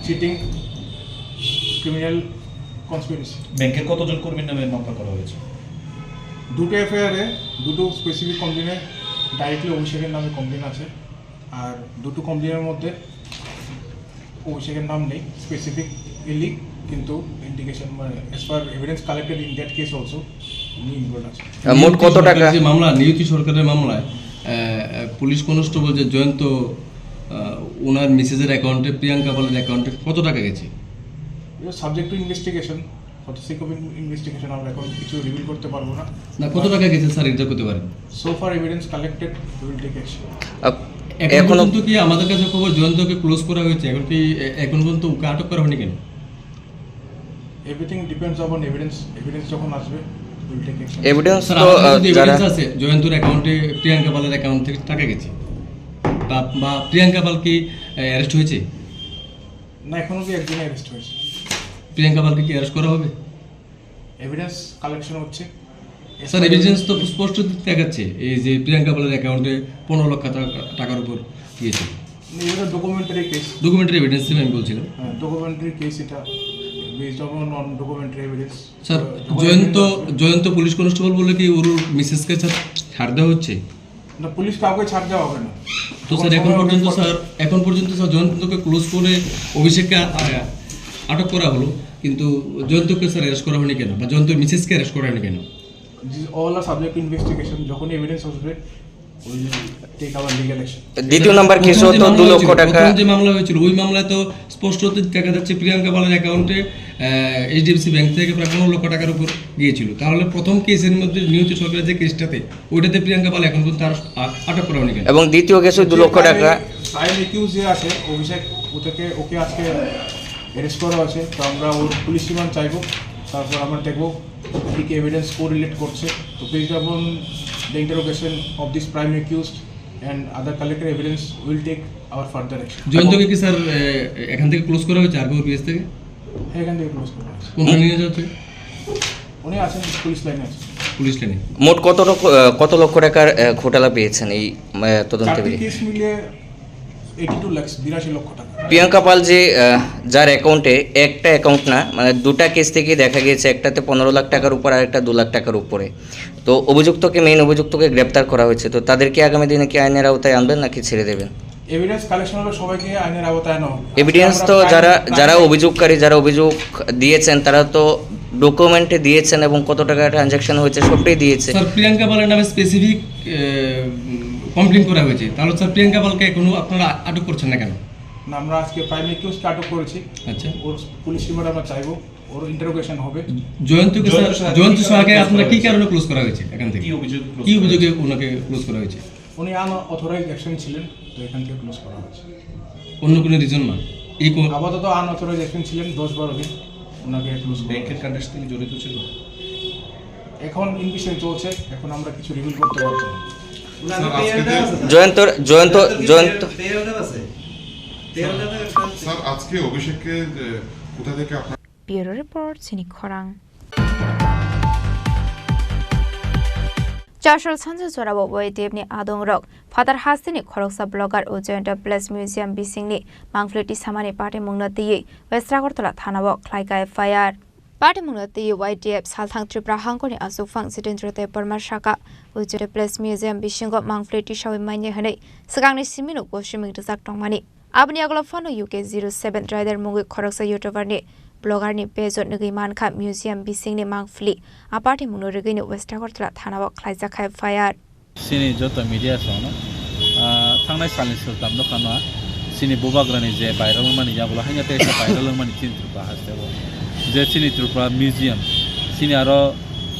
cheating, criminal conspiracy. ব্যাংকের কতজন কর্মীর নামে মামলা করা হয়েছে? দুটো এফআইআর এ, দুটো স্পেসিফিক কমপ্লেনে ডাইরেক্টলি অভিষেকের নামে কমপ্লেন আছে। আর দুটো কমপ্লেনের মধ্যে অভিষেকের নাম নেই স্পেসিফিকলি, কিন্তু ইন্ডিকেশন, মানে, as per evidence collected in that case also, উনি ইনভলভ আছে। আহ, মোট কত টাকা? যে মামলা, নিয়তি সরকারের মামলায়, আহ, আহ, পুলিশ কনস্টেবল যে জয়ন্ত, আহ, ওনার মিসেসের অ্যাকাউন্টে, প্রিয়াঙ্কা পালের অ্যাকাউন্টে কত টাকা গেছে? Subject to investigation, for the sake of in-, investigation আমরা এখন কিছু রিভিল করতে পারবো না। না, কত টাকা গেছে স্যার, এটা করতে পারেন? So far evidence collected, we will take action। Up-, এখন এখনো পর্যন্ত কি আমাদের কাছে খবর জয়ন্তকে ক্লোজ করা হয়েছে? এখন কি এ-, এখন পর্যন্ত ওকে আটক করা হয়নি কেন? Everything depends upon evidence। Evidence যখন আসবে, we will take action। Evidence sir, তো, আমার কাছে আহ, যে যারা এভিডেন্স আছে, জয়ন্তর অ্যাকাউন্টে প্রিয়াঙ্কা পালের অ্যাকাউন্ট থেকে টাকা গেছে, তা, বা প্রিয়াঙ্কা পাল কি, আহ, অ্যারেস্ট হয়েছে? না, এখনো কি একজন অ্যারেস্ট হয়েছে। প্রিয়াঙ্কা পালকে কি অ্যারেস্ট করা হবে? এভিডেন্স কালেকশন হচ্ছে। স্যার, এভিডেন্স তো স্পষ্ট দেখাচ্ছে, এই যে প্রিয়াঙ্কা পালের অ্যাকাউন্টে পনেরো লক্ষ টা-, টাকার উপর গিয়েছে। না, এটা ডকুমেন্টারি কেস। ডকুমেন্টারি এভিডেন্স হিসেবে আমি বলছিলাম। হ্যাঁ, ডকুমেন্টারি কেস এটা, based on, on documentary evidence. Sir, যখন জয়ন্ত, এভিডেন্স আসবে জয়ন্ত পুলিশ কনস্টেবল বলে কি ওর মিসেসকে ছাড়, ছাড় দেওয়া হচ্ছে? না, পুলিশ কাউকে ছাড় দেওয়া হবে না। তো স্যার, এখন পর্যন্ত স্যার, এখন পর্যন্ত স্যার জয়ন্তকে ক্লোজ করে অভিষেককে আ-, আ-, আটক করা হলো, কিন্তু জয়ন্তকে স্যার অ্যারেস্ট করা হয়নি কেন, বা জয়ন্তর মিসেসকে অ্যারেস্ট করা হয়নি কেন? This all are subject to investigation। যখনই এভিডেন্স আসবে, We will take our legal action. দ্বিতীয় নাম্বার কেসও তো প্রথম যে দু মামলা লক্ষ হয়েছিল, টাকা। প্রথম যে মামলা হয়েছিল, ওই মামলায় তো স্পষ্টত দেখা যাচ্ছে প্রিয়াঙ্কা পালের অ্যাকাউন্টে এইচডিএফসি ব্যাংক থেকে প্রায় পনেরো লক্ষ টাকার উপর গিয়েছিল। তাহলে প্রথম কেসের মধ্যে নিহত সরকারের যে কেসটাতে, ওইটাতে প্রিয়াঙ্কা পাল এখন পর্যন্ত আর আ-, আটক করা হয়নি কেন? এবং দ্বিতীয় কেসও দু লক্ষ টাকা। প্রাইম একিউজ যে আছে অভিষেক, ওটাকে, ওকে আজকে অ্যারেস্ট করা হয়েছে। তো আমরা ওর পুলিশ রিমান্ড চাইবো, তারপর আমরা দেখবো কি কি এভিডেন্স কোরিলেট করছে। তো based upon the interrogation of this prime accused and other collected evidence, will take our further action. জয়ন্তকে কি স্যার, এ, এখান থেকে ক্লোজ করা হয়েছে আরপিএফ পিএস থেকে? হ্যাঁ, এখান থেকে ক্লোজ করা হয়েছে। কোনখানে নিয়ে যাওয়া হচ্ছে? উনি আছেন পুলিশ লাইনে আছেন। পুলিশ লাইনে। মোট কত রক-, আহ, কত লক্ষ টাকার, আহ, ঘোটালা পেয়েছেন এই, আহ, তদন্তে চারটি বেরিয়ে? কেস মিলিয়ে এইটি টু লাখ, বিরাশি লক্ষ টাকা। প্রিয়াঙ্কা পাল যে, আহ, যার অ্যাকাউন্টে, একটা অ্যাকাউন্ট না, মানে দুটা কেস থেকে দেখা গিয়েছে, একটাতে পনেরো লাখ টাকার উপর আর একটা দু লাখ টাকার উপরে। তো অভিযুক্তকে, মেইন অভিযুক্তকে গ্রেপ্তার করা হয়েছে। তো তাদেরকে আগামী দিনে কি আইনের আওতায় আনবেন নাকি ছেড়ে দেবেন? এভিডেন্স কালেকশন হলো সবাইকে আইনের আওতায় আনা হবে। আজকে এভিডেন্স আমরা তো প্রায় যারা, যারা অভিযোগকারী, যারা অভিযোগ দিয়েছেন, তারা তো ডকুমেন্টে দিয়েছেন এবং কত টাকা ট্রানজ্যাকশন হয়েছে, সবটাই দিয়েছে। স্যার, প্রিয়াঙ্কা পালের নামে স্পেসিফিক, এ, উম, কমপ্লেন করা হয়েছে, তাহলে স্যার প্রিয়াঙ্কা পালকে এখনো আপনারা আটক করছেন না কেন? না, আমরা আজকে প্রাইম একিউজকে আটক করেছি। আচ্ছা। ওর পুলিশ রিমান্ড আমরা চাইবো, ওর ইন্টারোগেশন হবে। জয়ন্তকে জয়ন্ত স্যার, শাহকে জয়ন্ত কি শাহকে কারণে আপনারা ক্লোজ কি করা কারণে হয়েছে? ক্লোজ করা হয়েছে এখান থেকে? কি অভিযোগে ক্লোজ কি করা অভিযোগে হয়েছে? ওনাকে ক্লোজ করা হয়েছে? উনি আনঅথরাইজড অ্যাকশন ছিলেন, তো এখান থেকে ক্লোজ করা হয়েছে। অন্য কোনো রিজন না? এই কো- আপাতত আনঅথরাইজড অ্যাকশন ছিলেন দশ বারো দিন, ওনাকে ক্লোজ করা ব্যাংকের হয়েছে। ট্রানজাকশন থেকে জড়িত ছিল? এখন ইনভেস্টিগেশন চলছে, এখন আমরা কিছু রিভিল করতে পারবো না। স্যার, আজকে যে জয়ন্তর, জয়ন্ত, জয়ন্ত। স্যার, আজকে অভিষেককে যে কোথা থেকে আপনার ব্যুরো রিপোর্ট, চিনি খরাং। Chashol sanja jorao Y T F ni adongrok Phatar hasteni khoroksa blogger o Jayanta Place Museum bisingni mangpili tisamani patimungno twiwi West Agartala thanao khlaikha F I R. Patimungno twiwi Y T F salthang Tripura hangkoni achukphang Jitendra Debbarma sakha, o Jayanta Place Museum bisingo mangpili tisawi manya hwnwi swkangni simino gosiming rijak tongmani. Aboni yagulo phano U K zero seven Rider mungwi khoroksa YouTuber ni blogger ni page o nugwi mankha museum bisingni mangpili. A patimungno rwgwino West Agartala thanao khlaijakha F I R. Chini joto media songno, ah, thangnai salni swltam dokhano chini bubagrani je viral wngmani yagulo haino teisa viral wngmani chini Tripura hasteo. Je chini Tripura museum, chini aro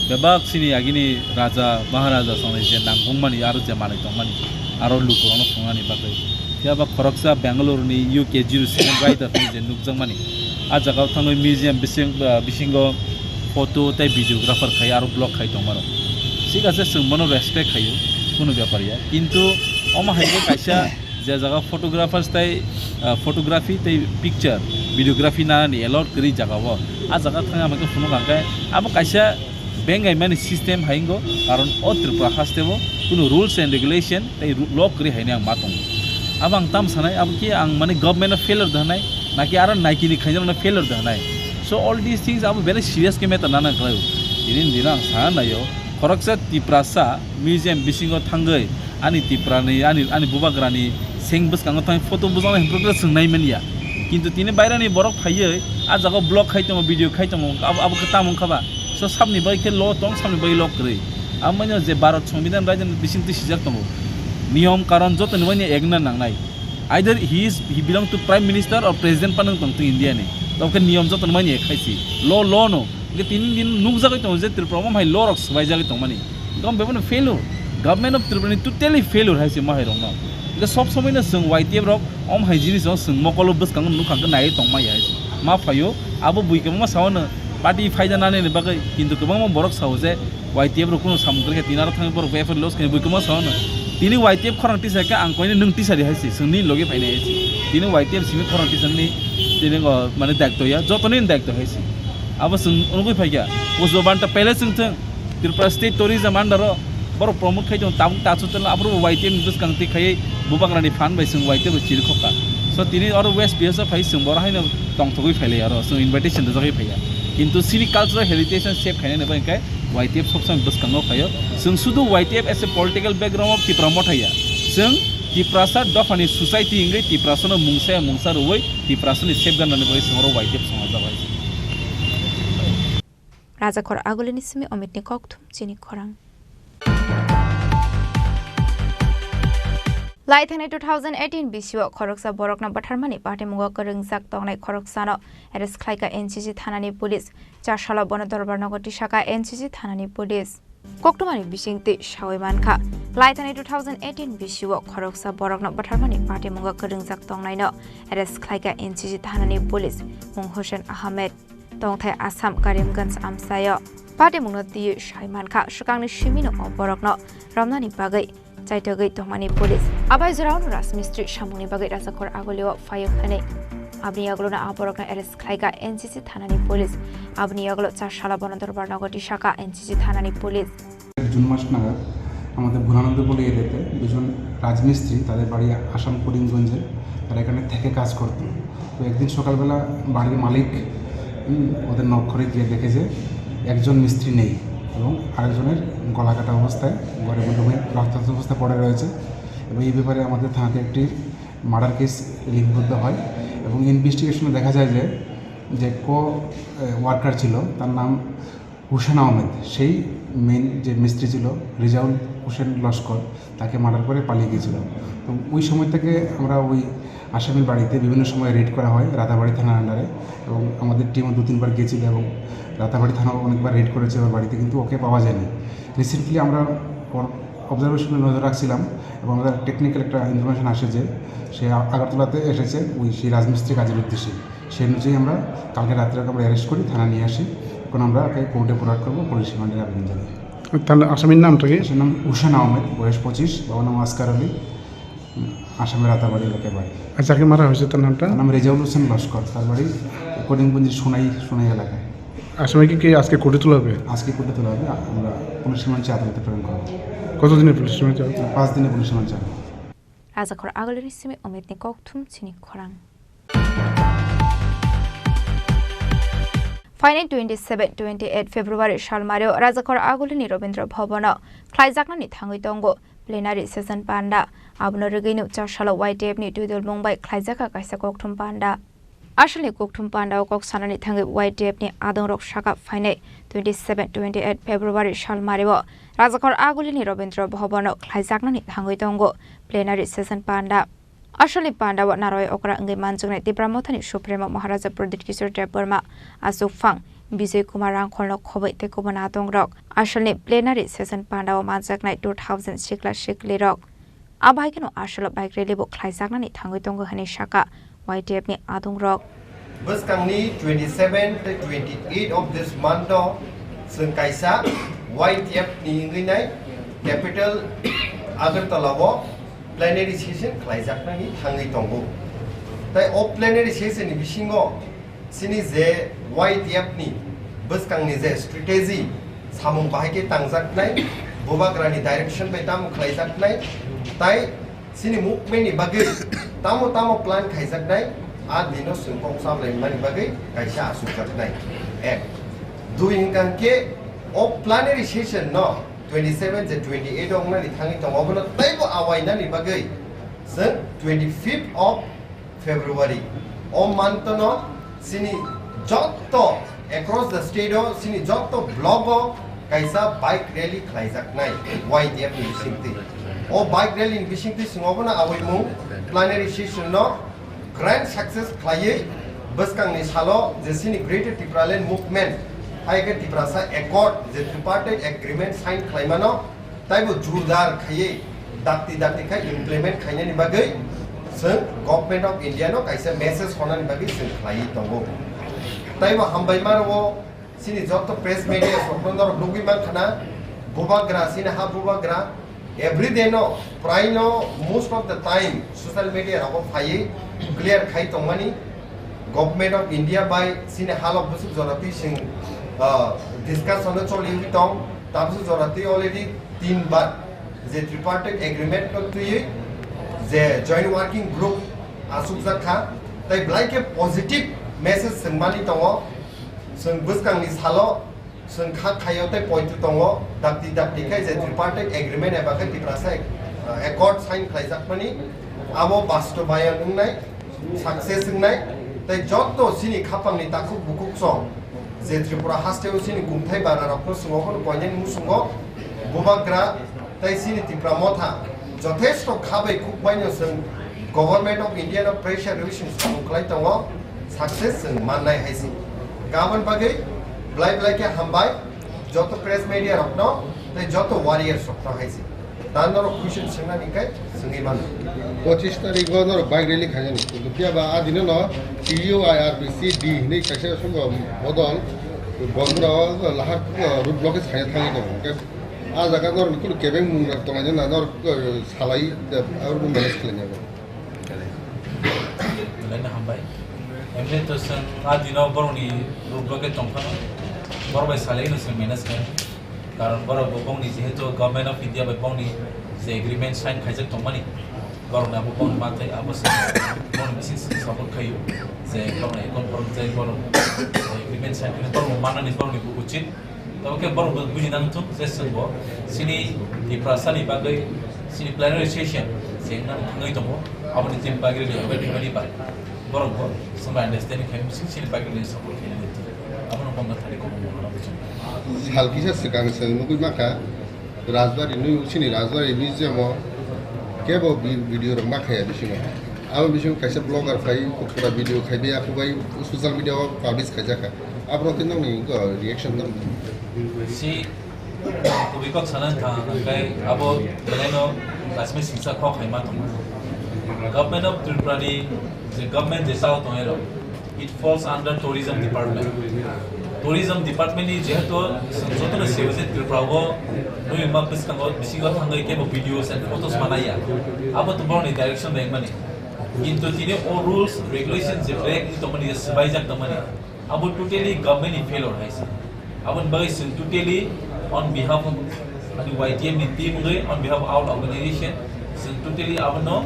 bebak chini agini raja, maharaja songnai je nangkukmani aro je manwi tongmani, aro lukurokno phungnani bagwi. Phiya ba khoroksa Bangalore ni U K zero seven Rider ni je nukjakmani, a jagao thangwi museum bising, ah, bisingo photo tei videographer khai aro blog khai tongmano. Thik ase, chwng bono respect khaio, kunu bepar ya. Kintu omo hai khe kaisa je jaga photographers tei, ah, photography tei picture, videography nanani allowed kwrwi jagao, a jaga thangwi ama khe phunuk ang khe abo kaisa bengaimani system hai wngo, karon o Tripura hasteo kunu rules and regulation tei ru-, law kwrwi haino ang ma tongo. Abo ang tamo sanai, abo khe ang mane government-no failure da hwnai, naki aro naikini khainarokno failure da hwnai. So all these things abo very serious khe matter nana khlaio. Tini ni dino ang sana naio, khoroksa Tiprasa museum bisingo thangwi ani Tiprani, ani, ani bubagrani seng bwskango thangwi photo bujana hwnwi progress swngnai manya. Kintu tini bairani borok phaiwi a jaga vlog khai tongo, video khai tongo, abo, abo khe tamo wngkha ba? So, sabni bai khe law tong, sabni bai law kwrwi. Abo manya je Bharat Songbidan raida ni bising twi sijak tongo. Niyom karon jotoni manya egna nangnai. Either he is, he belong to Prime Minister or President panung tong twi India ni. Tong khe niyom jotoni manya khaisi. Law, law no. Hingke tini din nukjagwi tongo je Tripura omo hai law rok swbaijagwi tongmani. Gom bebano failure. Government of Tripura ni totally failure hai se ma hai rok no. Hingke sob somoi no chwng Y T F rok om hai jinis o chwng mokolo bwskango nukha hwnkhe naiwi tongma ya hai se. Ma phaio, abo bui kwbangma sao no party phaida nani ni bagwi, kintu kwbangma borok sao je Y T F rok kuno samung kwrwikha tini aro thangwi borok bepar loss khainai bui kwbangma sao no. Tini Y T F khorang tisa khe ang koine nwng tisa ri hai se, chwngni logi phainai hai se. Tini Y T F simi khorang tisa ni tini o mane daitw ya, jotoni daitw hai se. Abo chwng nugwi phaikha, Pushpa Banta Palace wng thung, Tripura State Tourism under o borok promote khai tongo, tabuk tachu tela, aphuru bo Y T F ni bwskang twi khaiwi bubagrani phan bai chwng Y T F bo chirikhokha. So tini oro West Bihar o phai chwng boro haino tongthogwi phailai aro, chwng invitation rwjagwi phaiya. Kintu chini cultural heritage no save khainani bagwi khe Y T F sob somoi bwskango phaio. Chwng sudu Y T F as a political background of Tipra Motha ya. Chwng Tiprasa dophani society wngwi Tiprasano mungsa ya mungsa rwui Tiprasani safeguard nani bagwi chwng oro Y T F songajak hai. Rajakhor Agulini simi Omitni kokthum chini khorang. Lai thani two thousand eighteen bisio khoroksa borokno bwtharmani patimungo kwrwngjak tongnai khoroksano arrest khlaika N C C thanani police. Charsalo bono dorbar nogo tisaka N C C thanani police. Koktwmani bisingtwi sawi mankha, lai thani two thousand eighteen bisio khoroksa borokno bwtharmani patimungo kwrwngjak tongnaino arrest khlaika N C C thanani police, mung Hussein Ahmed. Tongthai Assam Karimganj amchaio. Patimungno twiwi sai mankha, swkangni simino o borokno romnani bagwi chaitogwi tongmani police. Abai jorao Rajmistri samungni bagwi Rajakhor Agulio phaio hwnwi. Aboni yagulono a borokno arrest khlaika N C C thanani police. Aboni yagulo Charsala bono dorbar nogo tisaka N C C thanani police. June মাস নাগাদ আমাদের ভোলানন্দপুর এরিয়াতে দুজন রাজমিস্ত্রি, তাদের বাড়ি আসাম করিমগঞ্জে, তারা এখানে থেকে কাজ করতো। তো একদিন সকালবেলা বাড়ির মালিক, হুম, ওদের নক করে গিয়ে দেখে যে একজন মিস্ত্রি নেই এবং আরেকজনের গলা কাটা অবস্থায় ঘরের মধ্যে রক্তাক্ত অবস্থায় পড়ে রয়েছে। এবং এই ব্যাপারে আমাদের থানাতে একটি মার্ডার কেস লিপিবদ্ধ হয় এবং ইনভেস্টিগেশনে দেখা যায় যে, যে কো ওয়ার্কার ছিল, তার নাম হুসেন আহমেদ, সেই মেইন যে মিস্ত্রি ছিল রেজাউল হোসেন লস্কর, তাকে মার্ডার করে পালিয়ে গিয়েছিল। তো ওই সময় থেকে আমরা ওই আসামির বাড়িতে বিভিন্ন সময় রেড করা হয় রাতাবাড়ি থানার আন্ডারে, এবং আমাদের টিমও দু তিনবার গিয়েছিল এবং রাতাবাড়ি থানাও অনেকবার রেড করেছে ওর বাড়িতে, কিন্তু ওকে পাওয়া যায়নি। রিসেন্টলি আমরা ওর অবজারভেশনে নজর রাখছিলাম এবং আমাদের টেকনিক্যাল একটা ইনফরমেশন আসে যে সে আ-, আগরতলাতে এসেছে ওই সেই রাজমিস্ত্রি কাজের উদ্দেশ্যে। সেই অনুযায়ী আমরা কালকে রাত্রে ওকে আমরা অ্যারেস্ট করি, থানা নিয়ে আসি। এখন আমরা ওকে কোর্টে ফরওয়ার্ড করবো, পুলিশ রিমান্ডের আবেদন জানিয়ে। তার আসামির নামটা কি? তার নাম হুসেন আহমেদ, বয়স পঁচিশ, বাবার নাম আসকার আলী, উম, আসামের রাতাবাড়ি এলাকায় বাড়ি। আর যাকে মারা হয়েছে তার নামটা? তার নাম রেজাউল হোসেন লস্কর, তার বাড়ি করিমগঞ্জের সোনাই, সোনাই এলাকায়। আসামিকে কি আজকে কোর্টে তোলা হবে? আজকে কোর্টে তোলা হবে, আমরা পুলিশ রিমান্ড চেয়ে আদালতে প্রেরণ করা হবে। কতদিনের পুলিশ রিমান্ড চাওয়া? পাঁচ দিনের পুলিশ রিমান্ড চাওয়া হবে। Rajakhor Agulini simi Omitni kokthum chini khorang. Phainai twenty seven, twenty eight February salmario Rajakhor Agulini Rabindra Bhavano khlaijaknani thangwi tongo plenary session panda. Abono rwgwino Charsalo Y T F ni twidulmung bai khlaijaka kaisa kokthum panda. Asalni kokthum pandao kok sanani thangwi Y T F ni adongrok saka phainai twenty seven, twenty eight February salmario Rajakhor Agulini Rabindra Bhavano khlaijaknani thangwi tongo plenary session panda. Asalni pandao narwai okra wngwi manjaknai Tipra Mothani Supremo Maharaja Pradyut Kishore Debbarma, Achukphang Bijoy Kumar Rangkholno khobwi tei kubun adongrok. Asalni plenary session pandao manjaknai two thousand sikla siklirok. Abo hai kheno asalo bike rally bo khlaijaknani thangwi tongo hwnwi saka Y T F ni adongrok. Bwskangni twenty seven tei twenty eight of this month o chwng kaisa Y T F ni wngwi nai capital Agartala o plenary session khlaijaknani thangwi tongo. Tai o plenary session ni bisingo chini je Y T F ni bwskangni je strategy samung bahai khe tangjaknai, bubagrani direction bai tamo khlaijaknai, tai chini movement ni bagwi tamo tamo plan khaijaknai, a dino chwng kok sablaimani bagwi kaisa achukjaknai. Ek. Dui hwnkha khe o plenary session no twenty seven je twenty eight wngnani thangwi tongo, obono teibo awainani bagwi chwng twenty fifth of February o month no chini jotto across the state o chini jotto block o kaisa bike rally khlaijaknai Y T F ni bisingtwi. O bike rally ni bisingtwi chwng obono awaimung plenary session no grand success khlaiwi bwskangni salo je chini Greater Tipraland Movement hai khe Tiprasa Accord je tripartite agreement sign khlaimano taibo jordar khaiwi dakti dakti khai implement khainani bagwi chwng Government of India no kaisa message hornani bagwi chwng khlaiwi tongo. Taibo hambai mano o chini jotto press media sokno norok nugwi mankha na, bubagra chini ha bubagra everyday no prai no most of the time social media rogo phaiwi clear khai tongmani Government of India bai chini halok bwswk jora twi chwng, ah, discussion no choli wngwi tong. Tabwswk jora twi already tin bar je tripartite agreement no twiwi je joint working group achukjak kha. Tai belai khe positive message chwng mani tongo. Chwng bwskangni salo chwng kha khaio tei poito tongo, dakti dakti khe je tripartite agreement eba khe Tiprasa ac-, accord sign khlaijakmani abo bastobayon wngnai, success wngnai, tei jotto chini khapangni takhuk bukhuk song je Tripura hasteo chini kungthai bara rokno chwng obono koinani musungo bubagra tei chini Tipra Motha Jothesto kha bai khuk baino chwng Government of India no pressure rwi chwng samung khlai tongo, success chwng mannai hai se. Aboni bagwi belai belai khe hambai joto press media rokno tei joto warriors rokno hai se. Da norok question swngnani khe swngwi mano. Pochisni tarikh o norok bike rally khainani. Phiya ba a dino no T U I R B C D hinwi kaisa songo bodol Gondra o lahar road blockage khaina thangwi tongo. Hwnkhe a jaga norok kunu kebeng mung rok tongnai na norok salai abo manage khlainai. Belai no hambai. Emni to chwng a dino borokni road blockage tong phano borok bai salai no chwng manage khlai. Karon borok bo bongni jehetu Government of India bai bongni je agreement sign khaijak tongmani, borok ni abo bongni manthai abo se bongni bising se support khaio je borok ni kon borok jai borok agreement sign khaina borok manani borok ni bo uchit. Tamo khe borok bo buji nang thung je chwng bo chini Tiprasa ni bagwi chini plenary session je nang thangwi tongo aboni chini bagwi le bai bai bai borok bo chwng bai understanding khai bising chini bagwi le support khaina ni abono bongni thani kok mung rok. Sal kisa swkang chwng nugwi mankha, Rajbari nwi chini Rajbari museum o kebo vi-, video rok makhaya bisingo. Abo bisingo kaisa blogger phai pura video khai bai, aphuru bai social media o publish khaijakha. Aborok khe nokni reaction tong? Si kubui kok sana wngkha, hwnkhe abo belaino lasmai singsa kok hai ma tongo. Government of Tripura ni je government je sao tongwi rok, it falls under tourism department. Tourism department ni jehetu chwng jotono sio je Tripura o nwi ma bwskango bisingo thangwi kebo videos and photos manaya. Abo to borokni direction bai wngmani. Kintu tini o rules, regulation je break wngwi tongmani, je swbaijak tongmani, abo totally government ni failure hai se. Aboni bagwi chwng totally on behalf of ani Y T F ni team wngwi, on behalf of our organization, chwng totally abono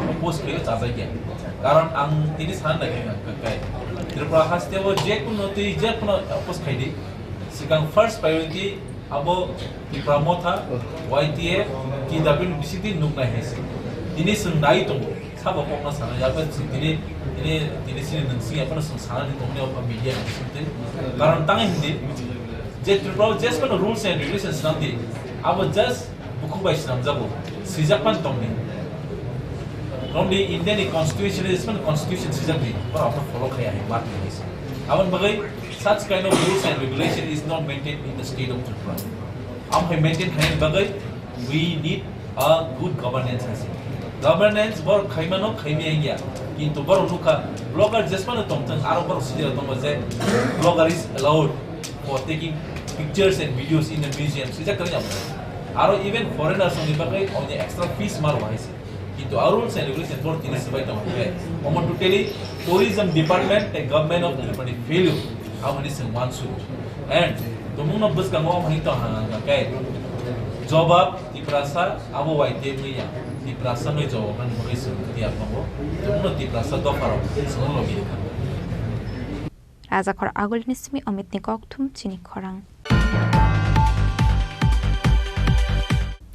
oppose khaio chajakya. Karon ang tini sana nai khe kai Tripura haste o je kuno twi je kuno oppose khai di. Swkang first priority abo Tipra Motha, Y T F, T W ni bisingtwi nuknai hai se. Tini chwng nai tongo, sabo kokno sana ya, tini, tini, tini chini nwng sing ya, phano chwng sana di tongmani o media ni bisingtwi. Karon tang hindi, je Tripura o just phano rules and regulations swnam di, abo just bukhuk bai swnamjago, swijak phano tongdi. From the India ni constitution is phano constitution swijak di, phano follow khaya hai, mat ni hai se. Aboni bagwi such kind of rules and regulation is not maintained in the state of Tripura. Am hai maintain khaina bagwi we need a good governance hai se. Governance borok khaimano khaimya wngya. Kintu borok nukha blogger jesmano tongthwng aro borok sijira tongo je blogger is allowed for taking pictures and videos in the museum. Sijak kwrwi abo. Aro even foreigners ni bagwi oni extra fees maro hai se. Kintu a rules and regulation board tini swbai tongo khe, omo totally tourism department tei government of Tripura ni failure, aboni chwng uansukgo. And tumungno bwskango omo hinwi tong hang hang khe, jobab Tiprasa abo Y T F ni ya, Tiprasa ni jobab nani bagwi chwng tiyar tongo, tumungno Tiprasa dopha rok chwngno logi rwkha. Rajakhor Agulini simi Omitni kokthum chini khorang.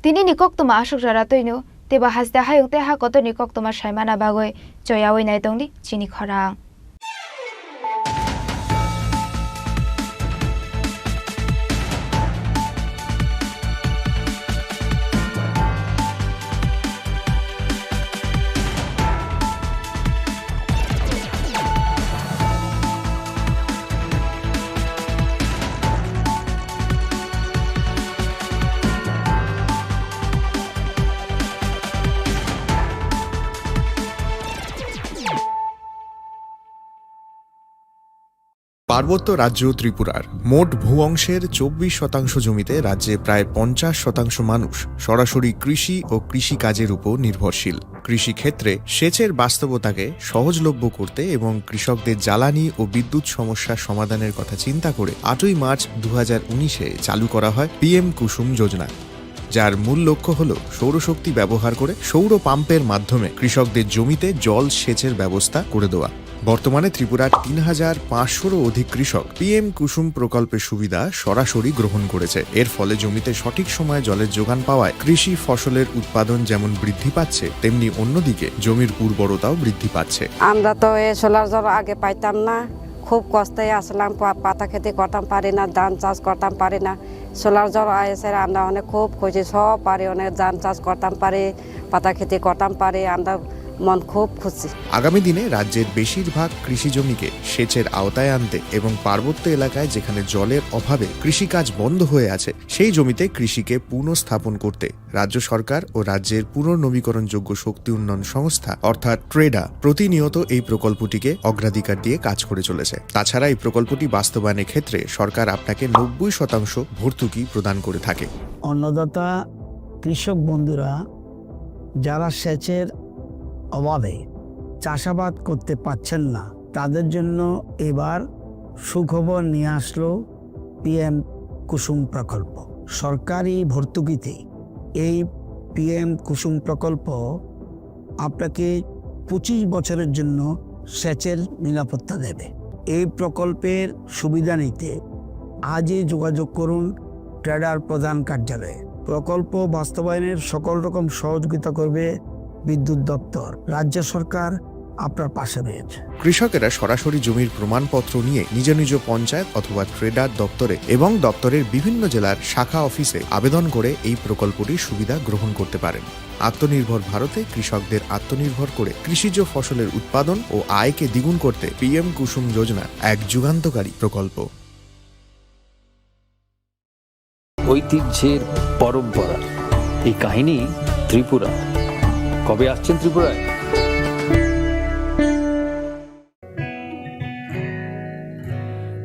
Tinini koktwma aswk jora twino, teibo haste hayung tei ha kotorni koktwma saimana bagwi choyaui nai tongdi chini khorang. পার্বত্য রাজ্য ত্রিপুরার মোট ভূ অংশের চব্বিশ শতাংশ জমিতে রাজ্যে প্রায় পঞ্চাশ শতাংশ মানুষ সরাসরি কৃষি ও কৃষিকাজের উপর নির্ভরশীল। কৃষিক্ষেত্রে সেচের বাস্তবতাকে সহজলভ্য করতে এবং কৃষকদের জ্বালানি ও বিদ্যুৎ সমস্যা সমাধানের কথা চিন্তা করে আটই মার্চ দু হাজার উনিশে চালু করা হয় পিএম কুসুম যোজনা, যার মূল লক্ষ্য হল সৌরশক্তি ব্যবহার করে সৌর পাম্পের মাধ্যমে কৃষকদের জমিতে জল সেচের ব্যবস্থা করে দেওয়া। বর্তমানে ত্রিপুরার তিন হাজার পাঁচশোরও অধিক কৃষক পিএম কুসুম প্রকল্পের সুবিধা সরাসরি গ্রহণ করেছে। এর ফলে জমিতে সঠিক সময়ে জলের যোগান পাওয়ায় কৃষি ফসলের উৎপাদন যেমন বৃদ্ধি পাচ্ছে, তেমনি অন্যদিকে জমির উর্বরতাও বৃদ্ধি পাচ্ছে। আমরা তো এই সোলার জল আগে পাইতাম না, খুব কষ্টে আসলাম, পা-, পাতা খেতি করতাম পারি না, ধান চাষ করতাম পারি না। সোলার জল আয়েসে আমরা অনেক খুব খুশি, সব পারি, অনেক ধান চাষ করতাম পারি, পাতা খেতি করতাম পারি, আমরা মন খুব খুশি। আগামী দিনে রাজ্যের বেশিরভাগ কৃষি জমিকে সেচের আওতায় আনতে এবং পার্বত্য এলাকায় যেখানে জলের অভাবে কৃষিকাজ বন্ধ হয়ে আছে, সেই জমিতে কৃষিকে পুনঃস্থাপন করতে রাজ্য সরকার ও রাজ্যের পুনর্নবীকরণযোগ্য শক্তি উন্নয়ন সংস্থা অর্থাৎ ট্রেডা প্রতিনিয়ত এই প্রকল্পটিকে অগ্রাধিকার দিয়ে কাজ করে চলেছে। তাছাড়া এই প্রকল্পটি বাস্তবায়নের ক্ষেত্রে সরকার আপনাকে নব্বই শতাংশ ভর্তুকি প্রদান করে থাকে। অন্নদাতা কৃষক বন্ধুরা যারা সেচের অভাবে চাষাবাদ করতে পারছেন না, তাদের জন্য এবার সুখবর নিয়ে আসলো পিএম কুসুম প্রকল্প। সরকারি ভর্তুকিতে এই পিএম কুসুম প্রকল্প আপনাকে পঁচিশ বছরের জন্য সেচের নিরাপত্তা দেবে। এই প্রকল্পের সুবিধা নিতে আজই যোগাযোগ করুন ট্রেডার প্রধান কার্যালয়ে। প্রকল্প বাস্তবায়নের সকল রকম সহযোগিতা করবে বিদ্যুৎ দপ্তর। রাজ্য সরকার আপনার পাশে রয়েছে। কৃষকেরা সরাসরি জমির প্রমাণপত্র নিয়ে নিজ নিজ পঞ্চায়েত অথবা ট্রেডার দপ্তরে এবং দপ্তরের বিভিন্ন জেলার শাখা অফিসে আবেদন করে এই প্রকল্পটির সুবিধা গ্রহণ করতে পারেন। আত্মনির্ভর ভারতে কৃষকদের আত্মনির্ভর করে কৃষিজ ফসলের উৎপাদন ও আয়কে দ্বিগুণ করতে পিএম কুসুম যোজনা এক যুগান্তকারী প্রকল্প। ঐতিহ্যের পরম্পরা, এই কাহিনী ত্রিপুরা। কবে আসছেন ত্রিপুরায়?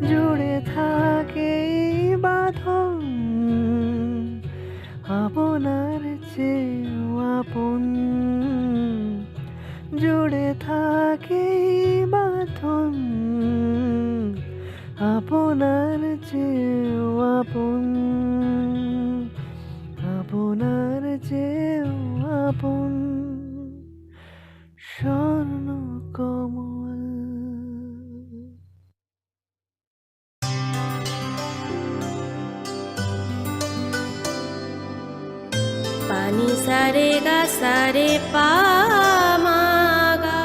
জুড়ে থাকে এই বাঁধন আপনার চেয়েও আপন। জুড়ে থাকে এই বাঁধন আপনার চেয়েও আপন, আপনার চেয়েও আপন। স্বর্ণ কমল। Pani sare ga sare pa ma ga.